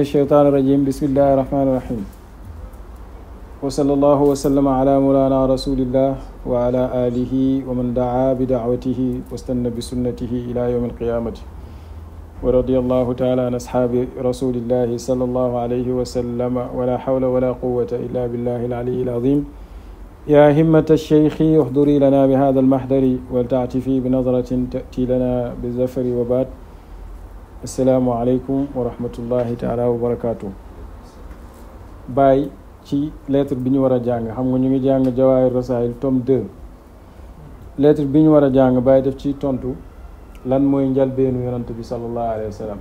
الشيطان الرجيم بسم الله الرحمن الرحيم وصلى الله وسلم على مولانا رسول الله وعلى آله ومن دعا بدعوته واستنى بسنته إلى يوم القيامة ورضي الله تعالى عن أصحاب رسول الله صلى الله عليه وسلم ولا حول ولا قوة إلا بالله العلي العظيم يا همة الشيخ احضري لنا بهذا المحضر ولتعتفي بنظرة تأتي لنا بالزفر وبات السلام عليكم ورحمة الله تعالى وبركاته باي ci lettre bi ñu war a jàng xam nga ñu ngi jàng Jawaahir Rasaa'il tome 2 lettre bi ñu war a jàng Baay def ci tontu lan mooy njalbeenu yonent bi sallallahu alayhi wa sallam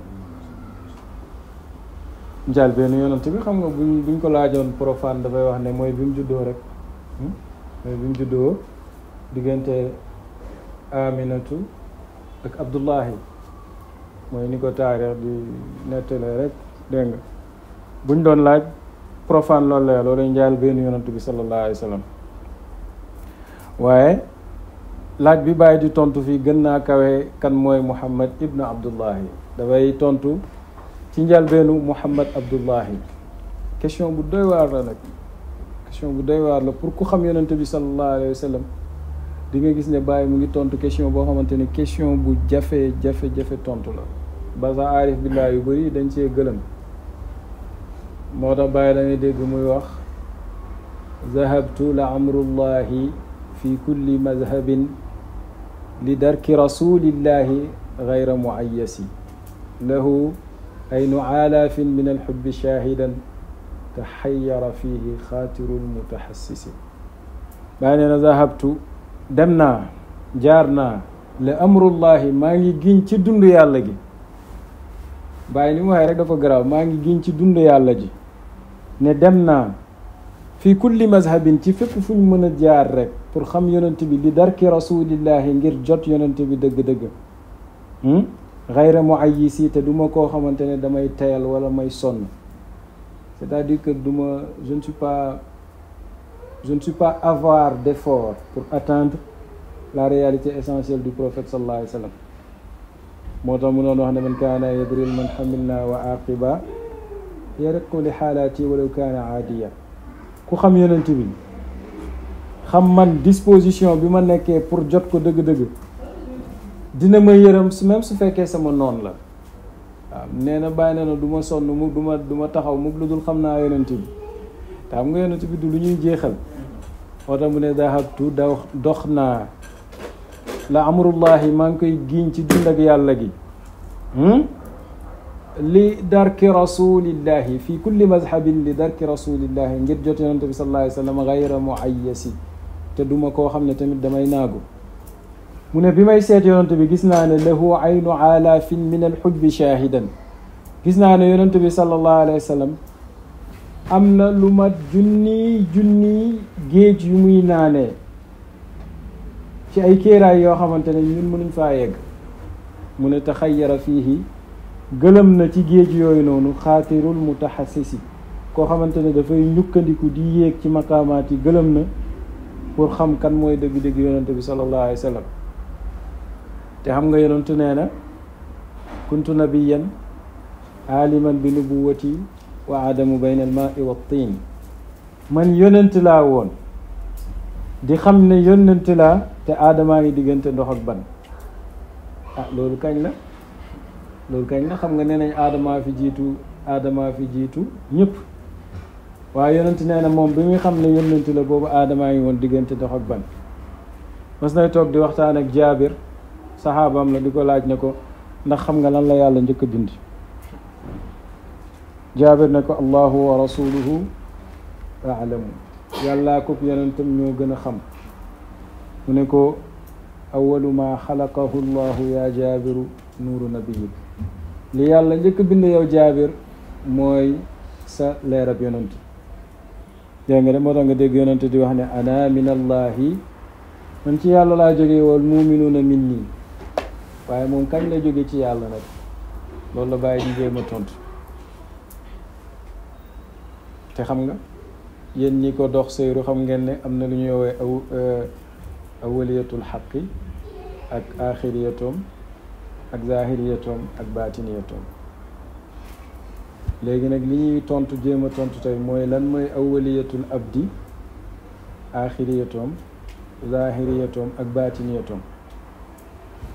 njalbeenu yonent bi xam nga buñ ko laajoon profane dafay wax ne mooy bi mu juddoo rek mooy bi mu juddoo diggante Aminatu ak Abdullahi mooy ni ko taarix di nettalee rek dégg nga buñ doon laaj profane loolu la loolu njaal benn yonent bi sallallahu alayhi wa sallam waaye laaj bi bàyyi di tontu fii gën naa kawe kan mooy Muhammad ibnu Abdullahi dafay tontu ci njaal bennu Muhammad Abdullahi question bu doy waar la nag question bu doy waar la pour ku xam yonent bi sallallahu alayhi wa sallam di nga gis ne Baye mu ngi tontu question boo xamante ne question bu jafe tontu la ba sa aarif billah yu bëri dañ cee gëlëm moo tax Baye da ngay dégg muy wax zahabtu la amrullahi fi kulli mazhabin li darki rasulillahi gayra muayyasi lahu aynu alaafin min alxubbi shahidan taxayara fihi xaatiru lmutaxassisi Baye nee na zahabtu dem naa jaar naa la amrullahi maa ngi giñ ci dund yàlla gi Baye ni mu waxee rek dafa garaaw maa ngi giñ ci dund yàlla ji ne dem naa fii kulli mazhabin ci fépp fu ñu mën a jaar rek pour xam yonent bi li darki rasulillahi ngir jot yonent bi dëgg-dëgg xayra muayyisi te du ma koo xamante ne damay tayal wala may sonn c'est-à-dire que je ne suis pas avare d'effort pour atteindre la réalité essentielle du prophète sallallahu alayhi wa sallam moo tax mu doon wax ne man kaana yadril man xamilna wa aqiba yarqu li xaalaati walaw kaana aadiya ku xam yonent bi xam man disposition bi ma nekkee pour jot ko dëgg-dëgg dina ma yërëm même su fekkee sama noon la waaw nee na bàyyi na du ma sonn mu du ma taxaw mu lu dul xam naa yonent bi te xam nga yonent bi du lu ñuy jeexal moo tax mu ne dahabtu dox naa la amrullahi maa ngi koy giñ ci dund ak yàlla gi li darki rasulillahi fi kulli mazhabin li darki rasulillahi ngir jot yonent bi sallallahu alayhi wa sallam gayra muayyasi te duma koo xam ne tamit damay naagu mu ne bi may seet yonent bi gis naa ne lahu aynu alaafin min alxubbi shahidan gis naa ne yonent bi sallallahu alayhi wa sallam am na lu mat junni géej yu muy naanee ci ay kéeraay yoo xamante ne ñun mënuñ faa yegg mu ne taxayyara fiihi gëlëm na ci géej yooyu noonu xaatirul mutaxassisi koo xamante ne dafay ñukkandiku di yéeg ci maqaamaat yi gëlëm na pour xam kan mooy dëgg-dëgg yonent bi sallallahu alayhi wa sallam te xam nga yonent nee na kuntu nabiyan aaliman bi nubuwati wa adamu bayna almaai wa tiin man yonent laa woon di xam ne yonent laa te aadamaa ngi diggante ndox ak ban loolu kañ la xam nga nee nañ aadamaa fi jiitu ñëpp waaye yonent nee na moom bi muy xam ne yonent la boobu aadamaa ngi woon diggante ndox ak ban mas nay toog di waxtaan ak Jaabir saxaabaam la di ko laaj ne ko ndax xam nga lan la yàlla njëkk a bind Jaabir ne ko allahu wa rasuluhu aalamu yàllaa ko yonentam ñoo gën a xam mu ne ko awalu ma xalaqahu llahu ya jaabiru nuuru nabiyik li yàlla njëkk bind yow Jaabir mooy sa leerab yonent dégg nga de moo tax nga dégg yonent di wax ne ana min allahi man ci yàlla laa jógee wal muminuuna min nii waaye moom kañ la jóge ci yàlla nag loolu la bàyyi di jéem a tontu te xam nga yéen ñi ko dox seyru xam ngeen ne am na lu ñuy woowee awaliyatul xaqi ak axiriyatoom ak zahiriyatoom ak baatiniyatoom léegi nag li ñuy tontu jéem a tontu tey mooy lan mooy awwaliyatul abdi axiriyatoom zahiriyatoom ak batiniyatoom.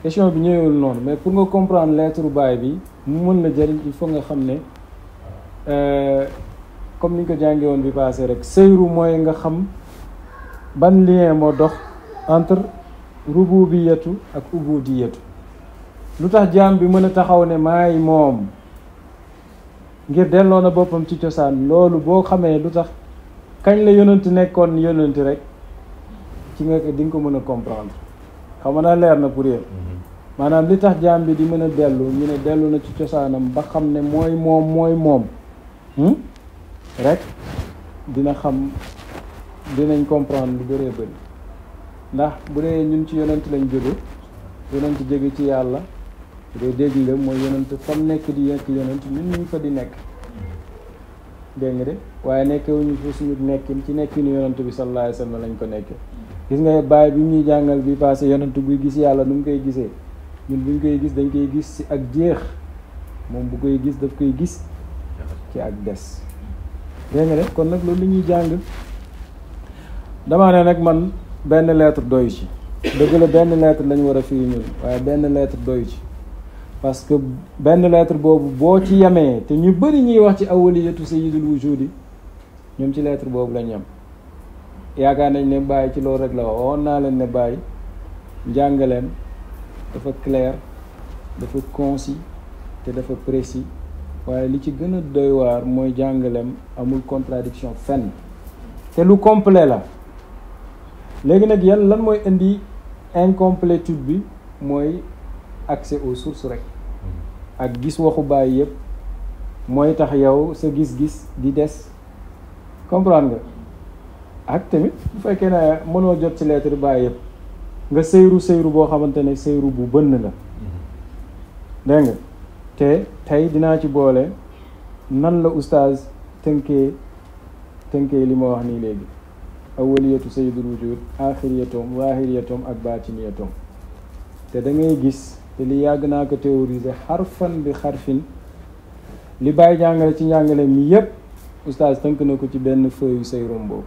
question bi ñëwul noonu mais pour nga comprendre lettre baay bi mu mën la jëriñ il faut nga xam ne comme ni ñu ko jàngee woon bi passé rek seyru mooy nga xam ban lien moo dox entre rububiyatu ak ubudiyatu. lu tax jaam bi mën a taxaw ne maay moom ngir delloo na boppam ci cosaan loolu boo xamee lu tax kañ la yonent nekkoon yonent rek ci nga di nga ko mën a comprendre xam nga leer na pour yéen maanaam li tax jaam bi di mën a dellu ñu ne dellu na ci cosaanam ba xam ne mooy moom rek dinañ comprendre lu bëree bëri ndax bu dee ñun ci yonent lañ jóge yonent jóge ci yàlla bu dee dégg la mooy yonent fam nekk di nekk yonent ñun ñu fa di nekk dégg nga de waaye nekkewuñu fa suñu nekkin ci nekkinu yonent bi sallallahu alayhi wa sallam lañ ko nekke gis nga bàyyi bi ñuy jàngal bi passé yonent buy gis yàlla nu mu koy gisee ñun buñ koy gis dañ koy gis ci ak jeex moom bu koy gis daf koy gis ci ak des dégg nga de kon nag loolu li ñuy jàng dama ne nag man benn lettre doy ci dëgg la benn lettre lañ war a firi ñun waaye benn lettre doy ci parce que benn lettre boobu boo ci yemee te ñu bëri ñuy wax ci awwaliyatu sayyidul wujudi ñoom ci lettre boobu lañ yem yaakaar nañ ne Baye ci loolu rek la wax waxoon naa leen ne Baye njàngaleem dafa clair dafa concis te dafa précis waaye li ci gën a doy waar mooy jàngaleem amul contradiction fenn te lu complet la. léegi nag lan mooy indi incomplétude bi mooy accès aux sources rek ak gis waxu Baye yëpp mooy tax yow sa gis-gis di des comprendre nga ak tamit bu fekkee ne mënoo jot ci lettre Baye yëpp nga seyru boo xamante ne seyru bu bënn la dégg nga te tey dinaa ci boole nan la oustaz tënkee li ma wax nii léegi awwaliyatu sayyidul wujud axiriyatoom zahiriyatoom ak batiniyatoom te da ngay gis te li yàgg naa ko théoriser xarfan bi xarfin li Baye jàngale ci njàngale mi yépp oustaz tënk na ko ci benn feuille seyrum boobu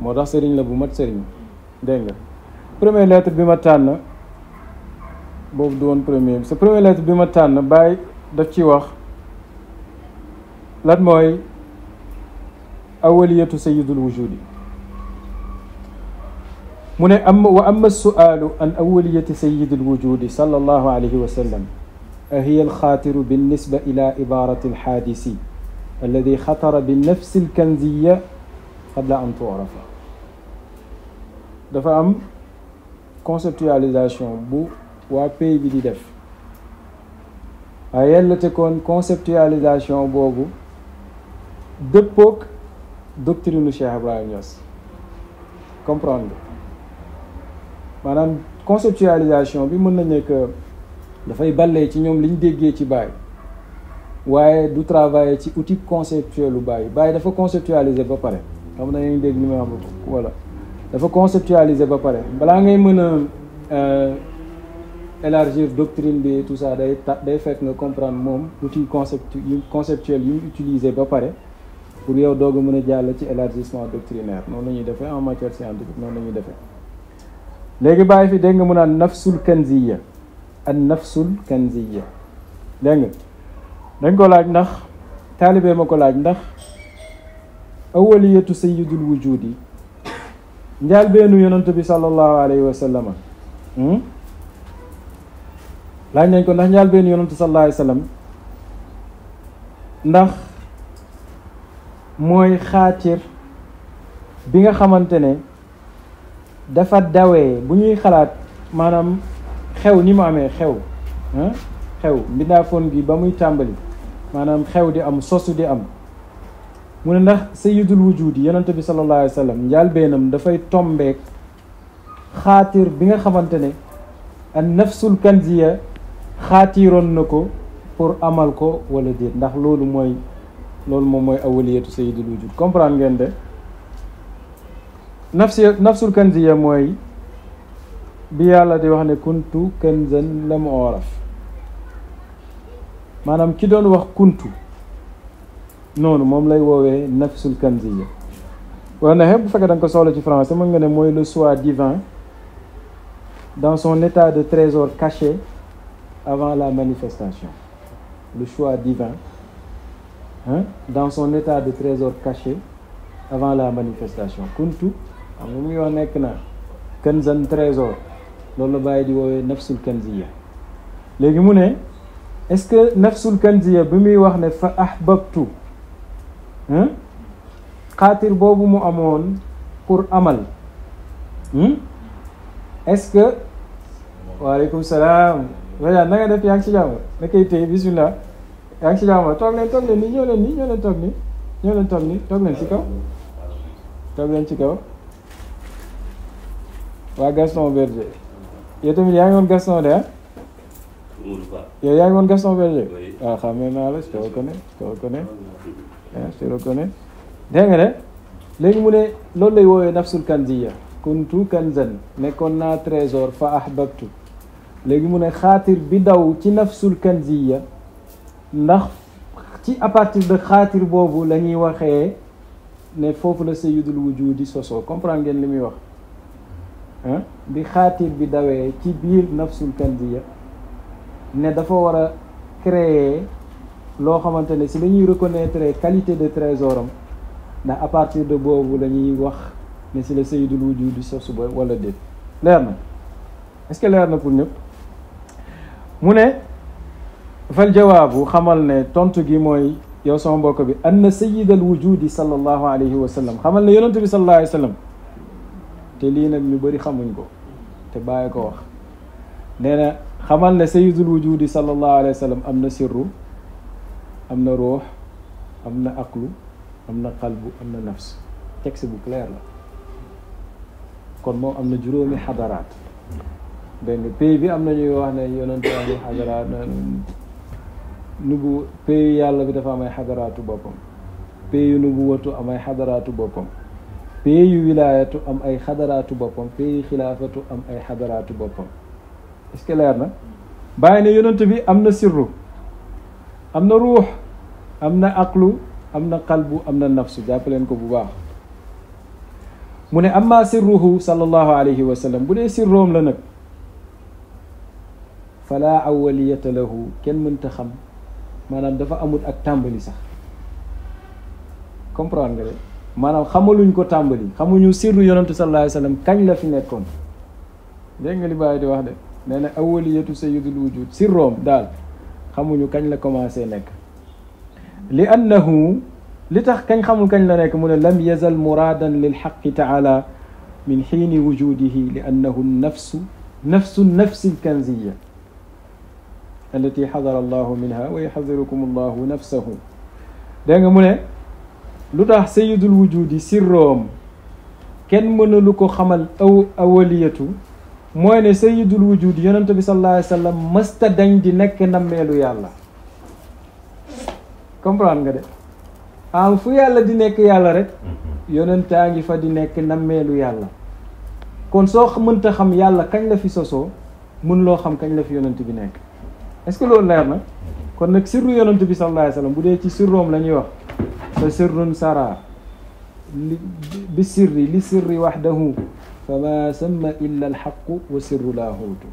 moo tax sëriñ la bu mat sëriñ dégg nga première lettre bi ma tànn boobu du woon première lettre bi ma tànn Baye daf ci wax lan mooy awwaliyatu sayyidul wujudi mu ne wa amma su'aalu an awwaliyati sayyidil wujudi sallallahu alayhi wa sallam ahiya alxaatiru binnisba ila ibarati alxaadisi alladi xatara binnafsi alkanziya qabla an tu'rafa dafa am conceptualisation bu waa pays bi di def waaye yàlla te kon conceptualisation boobu dëppook doctrine Cheikh Ibrahim Niass comprendre maanaam conceptualisation bi mën na nekk dafay ballee ci ñoom liñ déggee ci Baye waaye du travailler ci outil conceptuel lu Baye dafa conceptualiser ba pare xam na ngi dégg li may wax voilà dafa conceptualiser ba pare balaa ngay mën a élargir doctrine bi tout ça day fekk nga comprendre moom outil conceptuel yu mu utiliser ba pare pour yow doog a mën a jàll ci élargissement doctrinaire noonu la ñuy defee en matière scientifique noonu la ñuy defee léegi Baye fi dégg nga mu naan nafsul kanziya an nafsul kanziya dégg nga dañ ko laaj ndax taalibe ma ko laaj ndax awwaliyatu sayyidul wujudi njaal beenu yonent bi sallallahu alayhi wa sallam laaj nañ ko ndax njaal beenu yonent sallallahu alayhi wa sallam ndax mooy xaatir bi nga xamante ne dafa dawee bu ñuy xalaat maanaam xew ni mu amee xew mbindaafoon gi ba muy tàmbali maanaam xew di am sosu di am mu ne ndax sayyidul wujudi yonent bi sallallahu alayhi wa sallam njaal beenam dafay tombeek xaatir bi nga xamante ne an nafsul kanziya xaatiroon na ko pour amal ko wala déet ndax loolu moom mooy awwaliyatu sayyidul wujud comprendre ngeen de nafsul kanziya mooy bi yàlla di wax ne kuntu kanzan lam oraf maanaam ki doon wax kuntu noonu moom lay woowee nafsul kanziya wala na bu fekkee da nga ko soxla ci français mën nga ne mooy le soi divin dans son état de trésor caché avant la manifestation. Le choix divin dans son état de trésor caché avant la manifestation. Kuntu xam nga mu ngi wax nekk na kanzan trésor loolu la bàyyi di woowee nafsul kanziya. léegi mu ne est-ce que nafsul kanziya bi muy wax ne fa ahbabtu xaatir boobu mu amoon pour amal est-ce que waaleykum salaam wala na nga def yaa ngi ci jàmm na koy téye bismillah yaa ngi ci jàmm toog leen nii ñëw leen toog leen ci kaw ci kaw waa Gaston Berger yow tamit yaa ngi woon Gaston de yow yaa ngi woon Gaston Berger waaw xamee naa la je te reconnais dégg nga de léegi mu ne loolu lay woowee nafsul kanziya kuntu kanzan nekkoon naa trésor fa ahbabtu léegi mu ne xaatir bi daw ci nafsul kanziya ndax ci à partir de xaatir boobu la ñuy waxee ne foofu la sayyidul wujudi sosoo comprendre ngeen li muy wax bi xaatir bi dawee ci biir nafsul kanziya ne dafa war a créer loo xamante ne si la ñuy reconnaître qualité de trésor am ndax à partir de boobu la ñuy wax ne si la sayyidul wujudi sosu ba wala déet leer na est-ce que leer na pour ñëpp mu ne fal jawaabu xamal ne tontu gi mooy yow sama mbokk bi anna sayyidal wujudi sallallahu alayhi wa sallam xamal ne yonent bi sallallahu alayhi wa sallam te lii nag ñu bëri xamuñ ko te bàyyi ko wax nee na xamal ne sayyidul wujudi sallallahu alayhi wa sallam am na sirru am na ruux am na aqlu am na qalbu am na nafs texte bu clair la kon moom am na juróomi xadaraat dégg nga pays bi am na ñuy wax ne yonent am xadaraat nubu pays yàlla bi dafa am ay xadaraatu boppam pays yu nubuwatu am ay xadaraatu boppam pays yu wilaayatu am ay xadaraatu boppam pays xilaafatu am ay xadaraatu boppam est-ce que leer na bàyyi ne yonent bi am na sirru am na ruux am na aqlu am na qalbu am na nafsu jàppaleen ko bu baax mu ne amma sirruhu sallallahu alayhi wa sallam bu dee sirroom la nag fala awwaliyata lahu kenn mënta xam maanaam dafa amul ak tàmbali sax comprendre nga de maanaam xamaluñ ko tàmbali xamuñu sirru yonentu sallallahu alayhi wa sallam kañ la fi nekkoon dégg nga li Baay di wax de nee na awwaliyatu sayyidul wujud sirroom daal xamuñu kañ la commencé nekk li annahu li tax kañ xamul kañ la nekk mu ne lam yazal muraadan lil xaqi taala min xiini wujudihi li annahu nafsu nafsi lkanziya allati xadara allahu minha wa yaxdirukum allahu nafsahu dégg nga mu ne lu tax sayidul wujudi sirroom kenn mënalu ko xamal awaliyatu mooy ne sayidul wujudi yonente bi sallallahu alayhi wa sallam mësta dañ di nekk nammeelu yàlla comprendre nga de am fu yàlla di nekk yàlla rek yonentaa ngi fa di nekk nammeelu yàlla kon soo mënta xam yàlla kañ la fi sosoo mun loo xam kañ la fi yonent bi nekk est-ce que loolu leer na kon nag sirru yonent bi sallallahu alayhi wa sallam bu dee ci sirroom la ñuy wax fa sirrun sara bi sirri li sirri wahdahu fa ma samma illa alxaqu wa sirru laahuutu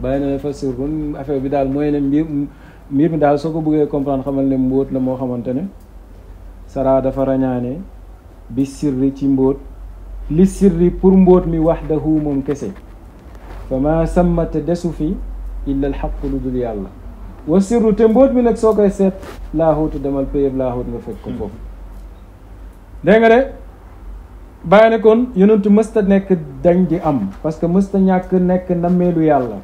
bàyyi na fa sirrun affaire bi daal mooy ne mbir mi daal soo ko bëggee comprendre xamal ne mbóot la moo xamante ne sara dafa rañaane bi sirri ci mbóot li sirri pour mbóot mi wahdahu moom kese fa ma samma te desu fi illa alxaqu lu dul yàlla wa sirru te mbóot mi nag soo koy seet laahuutu demal péyëb laahuut nga fekk ko foofu dégg nga de bàyyi ne kon yonentu mësta nekk dañ di am parce que mësta ñàkk nekk nammeelu yàlla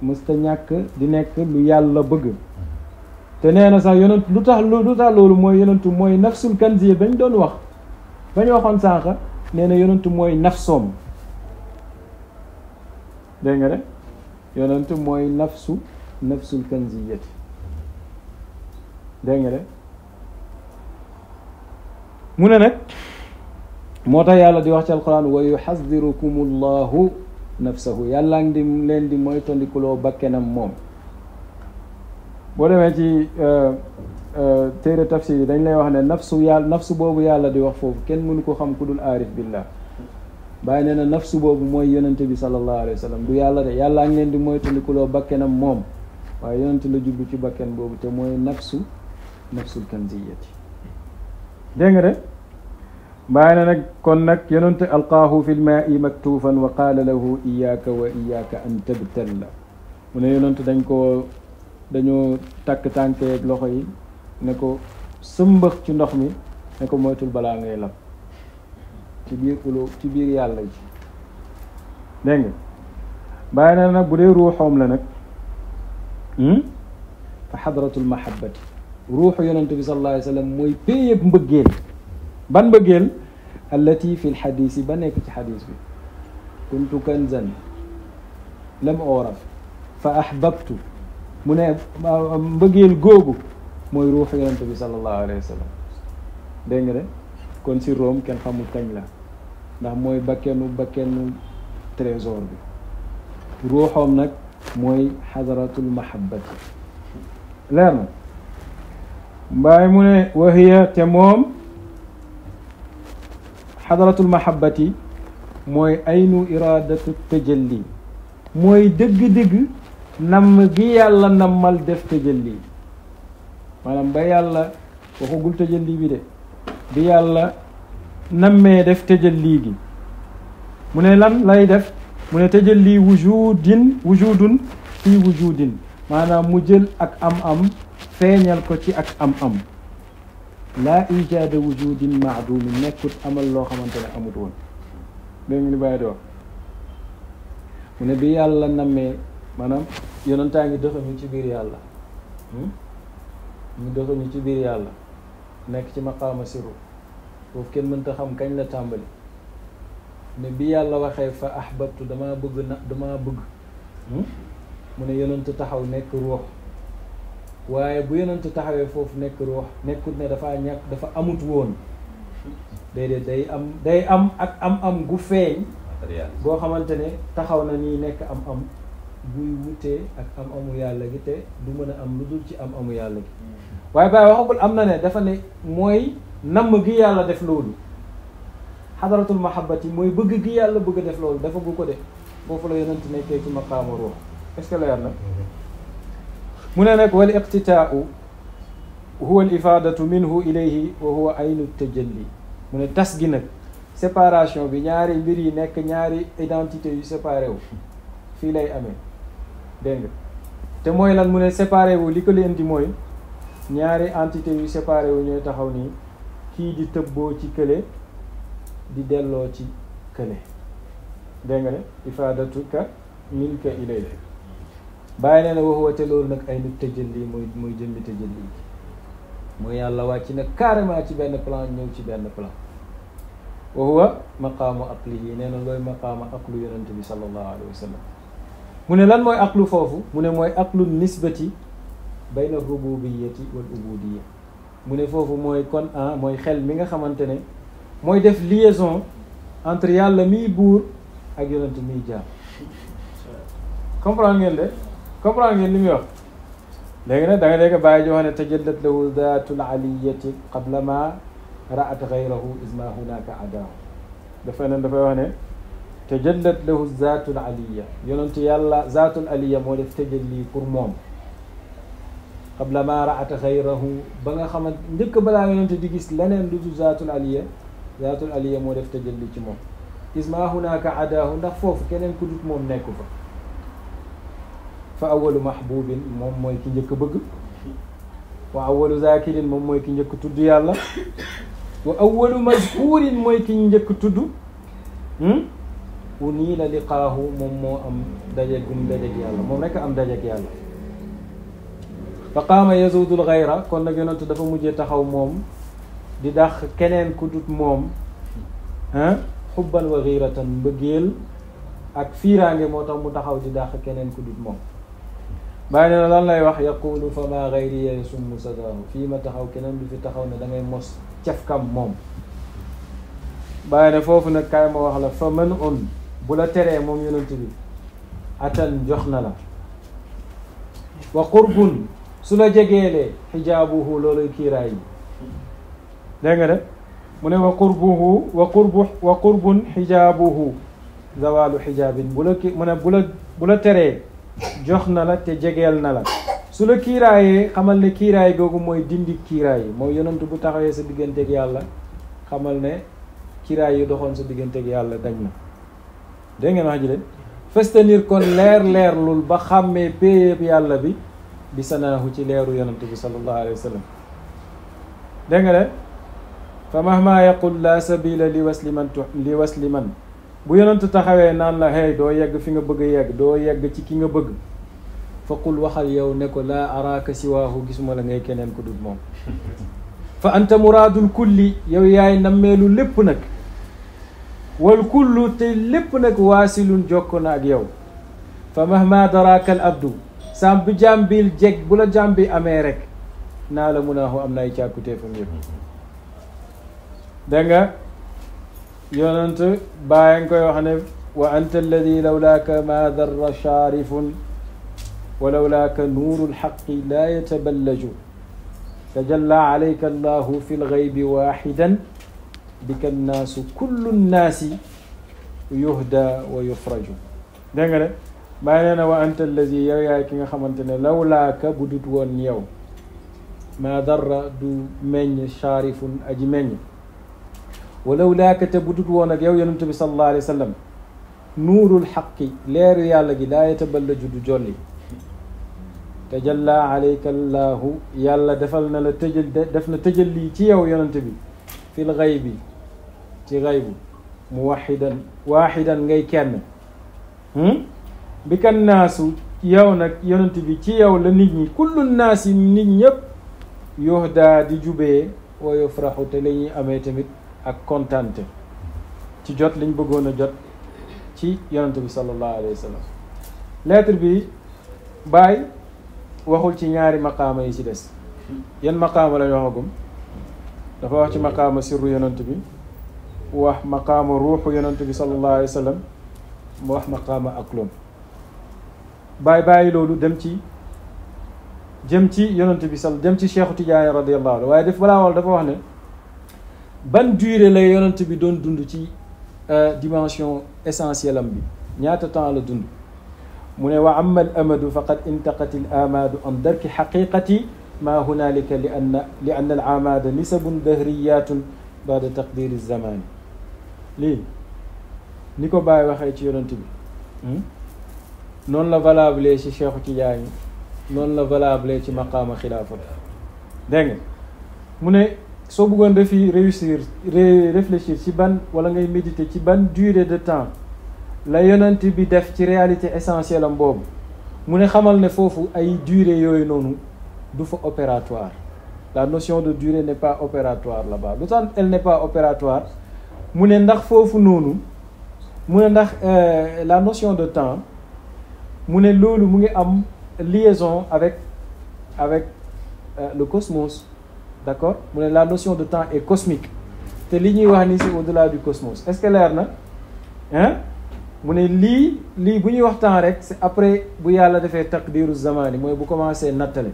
mësta ñàkk di nekk lu yàlla bëgg te nee na sax yonentu lu tax loolu mooy yonentu mooy nafsul kanziya bañ doon wax bañ waxoon sànq nee na yonentu mooy nafsoom dégg nga de yonentu mooy nafsul kanziyati dégg nga de mu ne nag moo tax yàlla di wax ci alquran wa yuxadirukum allahu nafsahu yàlla ngi di leen di moytandikuloo bakkenam moom boo demee ci téere tafsir yi dañ lay wax ne nafsu boobu yàlla di wax foofu kenn mënu ko xam ku dul aarif billah bàyyi nee na nafsu boobu mooy yonente bi sallallahu alayhi wa sallam du yàlla de yàlla ngi leen di moytandikuloo bakkenam moom waaye yonente la jublu ci bakken boobu te mooy nafsul kanziyati dégg nga de bàyyi na nag kon nag yonente alqaahu fi lmaai maktuufan wa qaala lahu iyaaka wa iyaaka an tabtalla mu ne yonente dañoo takk tànkeeg loxo yi ne ko sëmbax ci ndox mi ne ko moytul balaa ngay lab ci biir yàlla ji dégg nga bàyyi na nag bu dee ruuxoom la nag fa xadratul mahabbati ruuxu yonente bi sallallahu alayhi wa sallam mooy péyëb mbëggeel ban mbëggeel allati fi lxadis yi ba nekk ci xadis bi kuntu kanzan lam oraf fa ahbabtu mu ne mbëggeel googu mooy ruuxu yonente bi sallallahu alayhi wa sallam dégg nga de kon si Rome kenn xamul kañ la ndax mooy bakkenu trésor bi ruuxoom nag mooy xadaratul mahabbati leer na mbaay mu ne wahiya te moom xadaratul mahabbati mooy aynu iradatu tajalli mooy dëgg-dëgg namm gi yàlla nammal def tajalli maanaam ba yàlla waxagul tajalli bi de bi yàlla nammee def tajalli gi mu ne lan lay def mu ne tajalli wujudun fii wujudin maanaam mu jël ak am-am feeñal ko ci ak am-am laa ijaada wujudin maadumin nekkut amal loo xamante ne amut woon dégg nga ni bàyyi di wax mu ne bi yàlla nammee maanaam yonentaa ngi dëxañu ci biir yàlla ñu dëxañu ci biir yàlla nekk ci maqaama siru foofu kenn mënta xam kañ la tàmbali ne bi yàlla waxee fa ahbabtu damaa bëgg mu ne yonent taxaw nekk ruux waaye bu yonent taxawee foofu nekk ruux nekkut ne dafa amut woon déedéet day am ak am gu feeñ boo xamante ne taxaw na nii nekk am buy wutee ak amu yàlla gi te du mën a am lu dul ci amu yàlla gi waaye Baye waxagul am na ne dafa ne mooy namm gi yàlla def loolu xadaratul mahabbati mooy bëgg gi yàlla bëgg a def loolu dafa gu ko de foofu la yonent nekkee ci maqaama ruux est-ce que leer na mu ne nag wal iqtitaau huwa al ifadatu minhu ilayhi wa huwa aynu tajalli mu ne tas gi nag séparation bi ñaari mbir yi nekk ñaari identité yu séparé wu fii lay amee dégg nga te mooy lan mu ne séparé wu li ko leen di mooy ñaari entité yu séparé wu ñooy taxaw nii kii di tëbboo ci kële di delloo ci kële dégg nga ne ifadatuka minka ilay bàyyi nee na waxuwa te loolu nag ay nit tajalli mooy jëmmi tajalli mooy yàlla wàcc nag carrément ci benn plan ñëw ci benn plan wa huwa maqaamu aqlihi nee na looy maqaama aqlu yonente bi sallallahu alayhi wa sallam mu ne lan mooy aqlu foofu mu ne mooy aqlu nisbati bayna rububiyati wal ubudiyya mu ne foofu mooy kon mooy xel mi nga xamante ne mooy def liaison entre yàlla miy buur ak yonente miy jaam comprendre ngeen de comprendre ngeen li muy wax léegi nag da nga dégg bàyyi joo xam ne tajallat lahu zaatul aliyati qabla ma ra'at ghayrahu isma hunaka adaahu dafa ne dafay wax ne tajallat lahu zaatul aliya yonent yàlla zaatul aliya moo def tajalli pour moom qabla ma ra'at ghayrahu ba nga xamante njëkk balaa yonent di gis leneen lu dul zaatul aliya moo def tajalli ci moom isma hunaka adaahu ndax foofu keneen ku dut moom nekku fa awalu mahbubin moom mooy ki njëkk bëgg wa awalu zakirin moom mooy ki njëkk tudd yàlla wa awalu mazkurin mooy ki njëkk tudd u nii la liqaahu moom moo am dajeg yàlla moom rekk am dajeg yàlla fa qaama yazudul xayra kon nag yonentu dafa mujjee taxaw moom di dax keneen ku dut moom xubban wa xiiratan mbëggeel ak fiiraange moo tax mu taxaw di dax keneen ku dut moom bàyyi ne lan lay wax yaqulu fa ma gayri yasummu sadaahu fii ma taxaw keneen du fi taxaw ne da ngay mos cefkam moom bàyyi ne foofu nag kaay ma wax la fa man un bu la teree moom yonent bi atan jox na la wa qurbun su la jegeelee xijaabuhu looluy kiiraay yi dégg nga de mu ne wa qurbun xijaabuhu zawaalu xijaabin bu la mu ne bu la teree jox na la te jegeel na la su la kiiraayee xamal ne kiiraay googu mooy dindi kiiraay yi mooy yonantu bu taxawee sa digganteeg yàlla xamal ne kiiraay yi doxoon sa digganteeg yàlla dañ na dégg ngeen wax ji leen festenir kon leer lul ba xàmmee péyeb yàlla bi sanaahu ci leeru yonantu bi sallallahu alayhi wa sallam dégg nga de fa mahma yaqul la sabila li wasli man bu yonantu taxawee naan la hey doo yegg fi nga bëgg a yegg doo yegg ci ki nga bëgg fa qul waxal yow ne ko laa araaka siwaahu gisuma la ngay keneen ko dul moom fa anta muraadul kulli yow yaay nammeelu lépp nag wal kullu te lépp nag waasilun jokko na ak yow fa mahma daraakal abdu saam bu jàmbil jeg bu la jàmbi amee rek naa la munaahu am na ay càkkutéefam yëpp dégg nga yonent bàyyi nga koy wax ne wa anta alladi lawlaaka ma darra shaarifun wa lawlaaka nuuru lxaqi laa yataballaju tajalla alayka allahu fi lgaybi waaxidan bika nnaasu kullu nnaasi yuhda wa yufraju dégg nga de bàyyi nee na wa anta alladi yow yaay ki nga xamante ne lawlaaka bu dut woon yow ma darra du meññ shaarifun aji meññ walaw laaka te bu dut woon ak yow yonent bi sallallahu alayhi wa sallam nuurul xaqi leeru yàlla gi laa yataballaju du jolli tajalla alayka allahu yàlla defal na la def na tëjalli ci yow yonent bi fil xaybi ci xaybu mu waaxidan ngay kenn bi kan naasu yow nag yonent bi ci yow la nit ñi kullu naas yi nit ñëpp yuhda di jubee wa yufraxu te la ñuy amee tamit ak kontante ci jot liñ bëggoon a jot ci yonent bi sallallahu alayhi wa sallam lettre bi Baay waxul ci ñaari maqaama yi ci des yan maqaama lañ waxagum dafa wax ci maqaama sirru yonent bi wax maqaama ruuxu yonent bi sallallahu alayhi wa sallam mu wax maqaama aklum Baay bàyyi loolu jëm ci yonent bi jëm ci Cheikhu Tidiane radiyallahu anhu waaye balaa wal dafa wax ne ban durée la yonent bi doon dund ci dimension essentielle am bi ñaata temps la dund mu ne wa amma al amadu faqad intaqat al amadu an darki xaqiqati ma hunalika li anna al amada nisabun dahriyatun bada taqdiri zamani lii ni ko Baye waxee ci yonent bi noonu la valable ci Cheikhu Tidiane noonu la valable ci maqaama xilaafa dégg nga mu ne soo bëggoon réfléchir ci ban wala ngay méditer ci ban durée de temps la yonent bi def ci réalité essentielle am boobu mu ne xamal ne foofu ay durée yooyu noonu du fa opératoire la notion de durée n'est pas opératoire là-bas lu tax elle n'est pas opératoire mu ne ndax foofu noonu mu ne ndax la notion de temps mu ne loolu mu ngi am liaison avec le cosmos. D'accord mu ne la notion de temps est cosmique te li ñuy wax ni c'est au-delà du cosmos est-ce que leer na mu ne lii bu ñuy wax temps rek c'est après bu yàlla defee taqdiru zamani mooy bu commencé nattale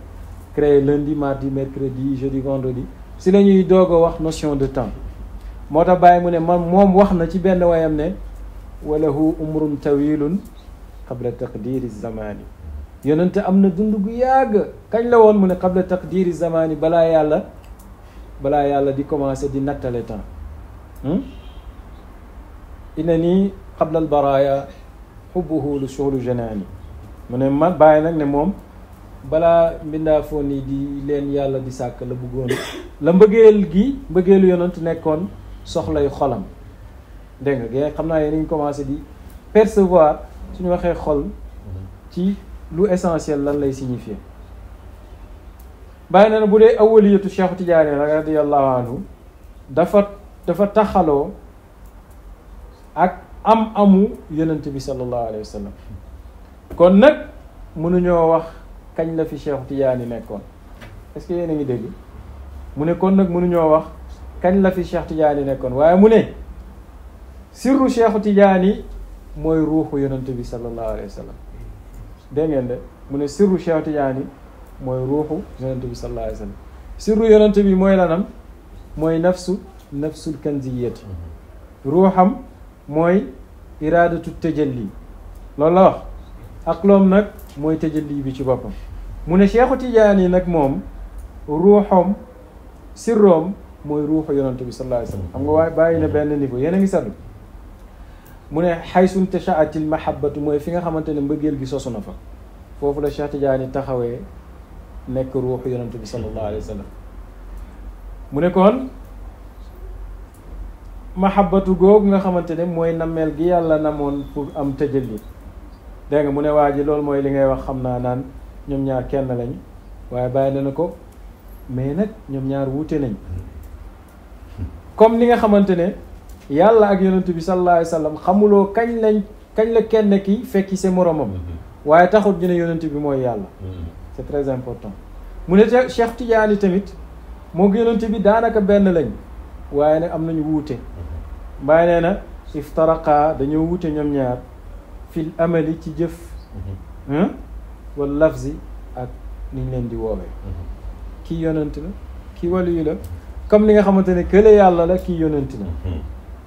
créer lundi mardi mercredi jeudi vendredi si la ñuy doog a wax notion de temps moo tax Baye mu ne moom wax na ci benn wayam ne walahu umrun tawilun qabla taqdiri zamani yonente am na dund gu yàgg kañ la woon mu ne qabla taqdiri zamani balaa yàlla di commencer di nattale temps ina nii qabla al baraya xubbuhu lu shuhlu janaani mu ne ma Bàyyi nag ne moom balaa mbindaa foon yi di leen yàlla di sàkk la bëggoon la mbëggeelu yonent nekkoon soxlay xolam dégg nga xam naa yéen ñu commencé di percevoir suñu waxee xol ci lu essentiel lan lay signifier Bàyyi na ne bu dee awaliyatu Cheikh Tidiane radiyallahu anhu dafa taxaloo ak amu yonent bi sallallahu alayhi wa sallam kon nag mënuñoo wax kañ la fi Cheikh Tidiane nekkoon est-ce que yéen a ngi dégg mu ne kon nag mënuñoo wax kañ la fi Cheikh Tidiane nekkoon waaye mu ne sirru Cheikh Tidiane mooy ruuxu yonent bi sallallahu alayhi wa sallam dégg ngeen de mu ne sirru Cheikh Tidiane mooy ruuxu yonente bi sallallahu alayhi wa sallam sirru yonente bi mooy lanam mooy nafsul kanziyati ruuxam mooy iradatu tajalli loolu la wax aqloom nag mooy tajalli bi ci boppam mu ne Cheikhu Tijaani nag moom ruuxam sirroom mooy ruuxu yonente bi sallallahu alayhi wa sallam xam nga waaye bàyyi na benn niveau yéen a ngi saddu mu ne xaysun tashaatil mahabbatu mooy fi nga xamante ne mbëggeel gi sosu na fa foofu la Cheikh Tidiane taxawee nekk ruuxu yonent bi sallallahu alayhi wa sallam mu ne kon mahabbatu googu nga xamante ne mooy nammeel gi yàlla namoon pour am tëjalli dégg nga mu ne waa ji loolu mooy li ngay wax xam naa naan ñoom ñaar kenn lañ waaye bàyyi na ko mais nag ñoom ñaar wuute nañ comme li nga xamante ne yàlla ak yonent bi sallallahu alayhi wa sallam xamuloo kañ la kenn ki fekki sa moromam waaye taxut ñu ne yonent bi mooy yàlla c'est très important mu ne Cheikh Tidiane tamit moo yonent bi daanaka benn lañ waaye nag am nañu wuute mbaay nee na iftaraqa dañoo wuute ñoom ñaar fil amali ci jëf wala lafzi ak niñ leen di woowee kii yonent la kii waliyu la comme li nga xamante ne kële yàlla la kii yonent la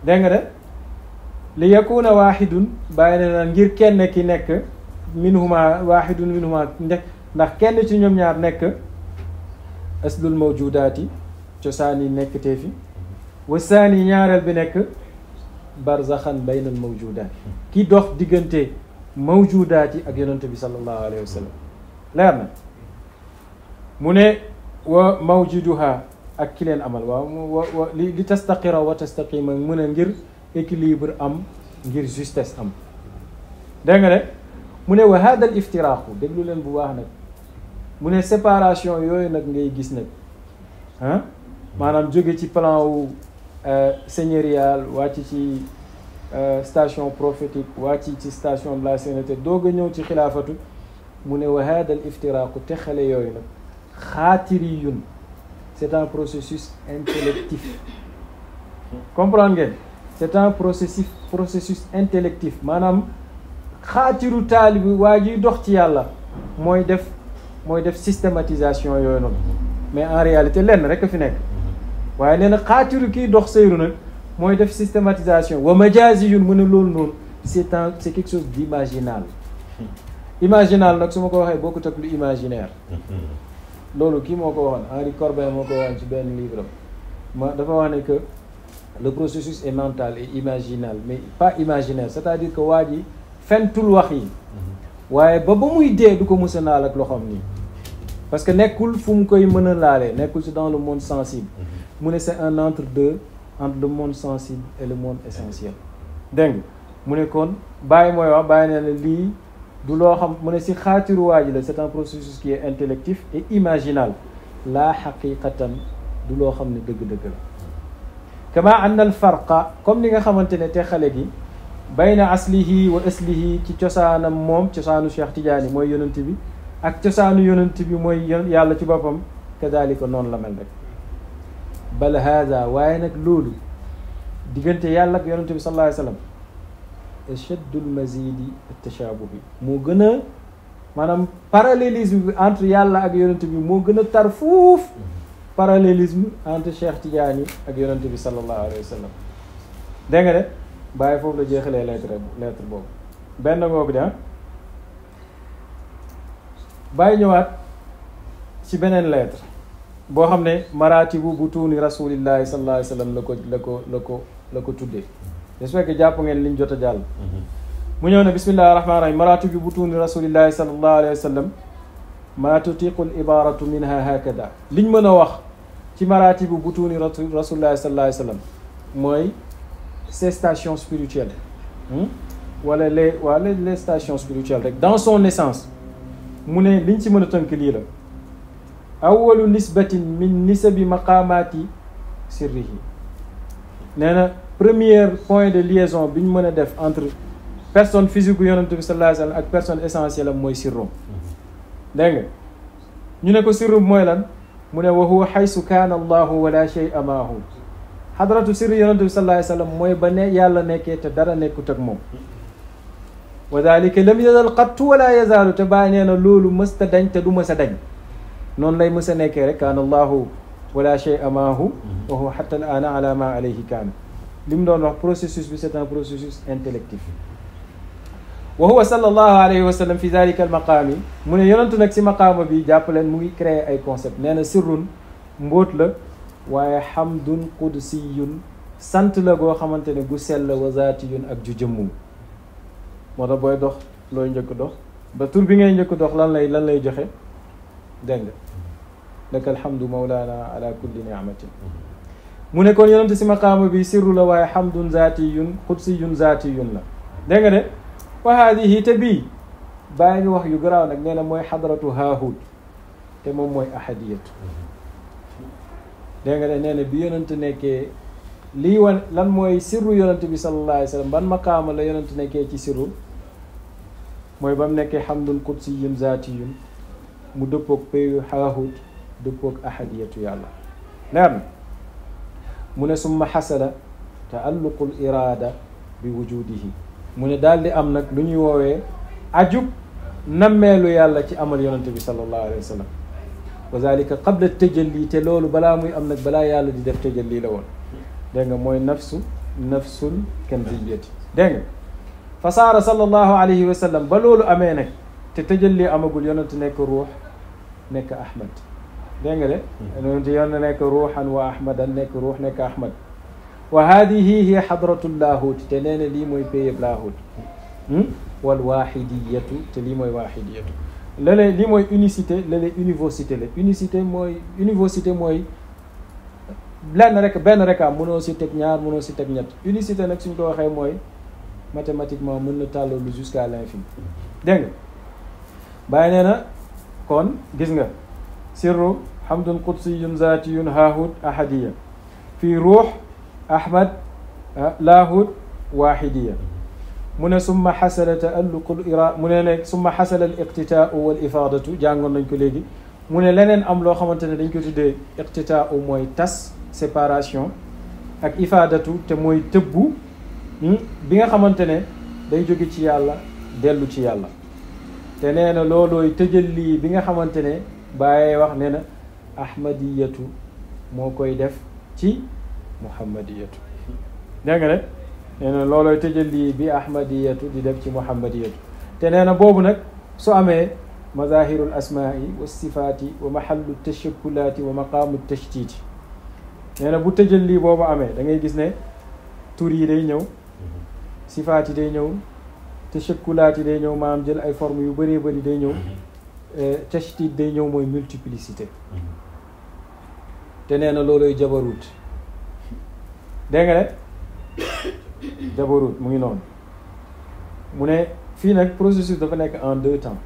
dégg nga de li yakuna waaxidun bàyyi ne na ngir kenn ki nekk minhuma waaxidun minhuma ndax kenn ci ñoom ñaar nekk aslul mawjudaati cosaani nekk tee fi wa saani ñaareel bi nekk barzaxan bayna al mawjudaat ki dox diggante mawjudaat yi ak yonente bi sallallahu alayhi wa sallam leer na mu ne wa mawjuduha ak ki leen amal waaw li tastaqira wa tastaqima mu ne ngir équilibre am ngir justesse am dégg nga de mu ne wa hada al iftiraqu déglu leen bu baax nag mu ne séparation yooyu nag ngay gis nag ah maanaam jóge ci plan wu seigneurial wàcc ci station prophétique wàcc ci station de la sainteté doog a ñëw ci xilaafatu mu ne wa hada al iftiraqu te xale yooyu nag xaatiriyun c'est un processus intellectif comprendre ngeen c'est un processus intellectif maanaam xaatiru taalibi waa jiy dox ci yàlla mooy def systématisation yooyu noonu mais en réalité lenn rek a fi nekk waaye nee na xaatiru kiy dox seyru nag mooy def systématisation wa majaziyun mu ne loolu noonu c'est quelque chose d'imaginal imaginal nag su ma ko waxee bokkut ak lu imaginaire loolu kii moo ko waxoon Henri Corbin moo ko waxoon ci benn livre dafa wax ne que le processus est mental et imaginal mais pas imaginaire c'est-à-dire que waa ji fentul wax yi waaye ba muy dee du ko mës a laal ak loxoom nii parce que nekkul fu mu koy mën a laalee nekkul ci dans le monde sensible mu ne c'est un entre-deux entre le monde sensible et le monde essentiel dégg nga mu ne kon bàyyi mooy wax bàyyi nee na lii du loo xam mu ne si xaatiru waa ji la c'est un processus qui est intellectif et imaginal la xaqiqatan du loo xam ne dëgg-dëgg la kama anna al farqa comme li nga xamante ne te xale gi bayna aslihi wa aslihi ci cosaanam moom cosaanu Cheikh Tidiane mooy yonent bi ak cosaanu yonent bi mooy yàlla ci boppam kadalika noonu la mel rek bal hada waaye nag loolu diggante yàlla ak yonent bi sallallahu alayhi wa sallam achaddul mazidi tashabuhi moo gën a maanaam parallélisme bi entre yàlla ak yonent bi moo gën a tar fuuf parallélisme entre Cheikh Tidiane ak yonent bi sallallahu alayhi wa sallam dégg nga de bàyyi foofu la jeexalee lettre boobu benn ngoogu de bàyyi ñëwaat ci beneen lettre boo xam ne maratibu butuuni rasulillahi sallallahu alayhi wa sallam la ko tuddee j'espère que jàpp ngeen liñ jot a jàll mu ñëw ne bismillahi rahmani rahim maratibu butuuni rasulillahi sallallahu alayhi wa sallam ma tutiqu l ibaratu minha hakada liñ mën a wax ci maratibu butuuni rasulillahi sallallahu alayhi wa sallam mooy ces stations spirituelles wala les stations spirituelles rek dans son essence mu ne liñ ci mën a tënk lii la awalu nisbatin min nisabi maqaamaati sirrihi nee na premier point de liaison bi ñu mën a def entre personne physique gu yonent bi sallallahu alayhi wa sallam ak personne essentielle am mooy sirrum dégg nga ñu ne ko sirrum mooy lan mu ne wa huwa xaysu kaana allahu wala shay'a maahu xadratu sirri yonent bi sallallahu alayhi wa sallam mooy ba ne yàlla nekkee te dara nekkut ak moom wa dalika lam yazal qattu wala yazaalu te bàyyi nee na loolu mësta dañ te du mës a dañ noonu lay mës a nekkee rek kaana allahu wala shay'a maahu wa huwa hatta al aana ala ma alayhi kaana li mu doon wax processus bi c'est un processus intellectif wa huwa sallallahu alayhi wa sallam fi dalika al maqaami mu ne yonentu nag si maqaama bi jàppaleen mu ngi créé ay concept nee na sirrun mbóot la waaye hamdun qudsiyun sant la goo xamante ne gu sell wa zaatiyun ak ju jëmmu moo tax booy dox looy njëkk dox ba tur bi ngay njëkk dox lan lay joxe dégg nga laka alhamdu mawlana ala kulli ni'matin mu ne kon yonente si maqaama bi sirru la waaye hamdun zaatiyun qudsiyun zaatiyun la dégg nga de wa haadihi te bii bàyyi wax yu garaaw nag nee na mooy xadratu haahut te moom mooy ahadiyatu dégg nga de nee na bi yonente nekkee lii wan lan mooy sirru yonente bi sallallahu alayhi wa sallam ban maqaama la yonente nekkee ci sirru mooy ba mu nekkee hamdun qudsiyun zaatiyun mu dëppoog payu haahut dëppoog ahadiyatu yàlla leer na mu ne summa xasala taalluqul iraada bi wujudihi mu ne daal di am nag lu ñuy woowee ajub nammeelu yàlla ci amal yonente bi sallallahu alayhi wa sallam wa zalika qabla tajalli te loolu balaa muy am nag balaa yàlla di def tajalli la woon dégg nga mooy nafsul kanziyati dégg nga fa saara sallallahu alayhi wa sallam ba loolu amee nag te tajalli amagul yonente nekk ruux nekk ahmad dégg nga de yonente yoon nekk ruuxan wa ahmadan nekk ruux nekk ahmad wa haadihi hiya xadratul laahut te nee na lii mooy péyeb laahut wal waaxidiyatu te lii mooy waaxidiyatu lale lii mooy unicité lale univocité la univocité mooy benn rek am mënoo si teg ñaar mënoo si teg ñett unicité nag suñ ko waxee mooy mathématiquement mën na tàllalu jusqu'à l'infini dégg nga bàyyi nee na kon gis nga sirru hamdun qudsiyun zaatiyun haahut ahadiya fii ruux ahmad laahut waaxidiya mu ne summa xasala taalluqul ira mu ne ne summa xasala al iqtitaau wal ifaadatu jàngoon nañ ko léegi mu ne leneen am loo xamante ne dañ ko tuddee iqtitaau mooy tas séparation ak ifaadatu te mooy tëbbu bi nga xamante ne day jóge ci yàlla dellu ci yàlla te nee na loolooy tëjalli bi nga xamante ne bàyyee wax nee na ahmadiyatu moo koy def ci muhammadiyatu dégg nga de nee na loolooy tëjalli bi ahmadiyatu di def ci muhammadiyatu te nee na boobu nag su amee mazahirul asmaai wa sifaati wa mahallu tashakkulaati wa maqaamu tashtiti nee na bu tëjalli boobu amee da ngay gis ne tur yi day ñëw sifaat yi day ñëw tashakkulaat yi day ñëw maanaam jël ay forme yu bëree bëri day ñëw tashtit day ñëw mooy multiplicité te nee na looloy jabarut dégg nga de jabarut mu ngi noonu mu ne fii nag processus dafa nekk en 2 temps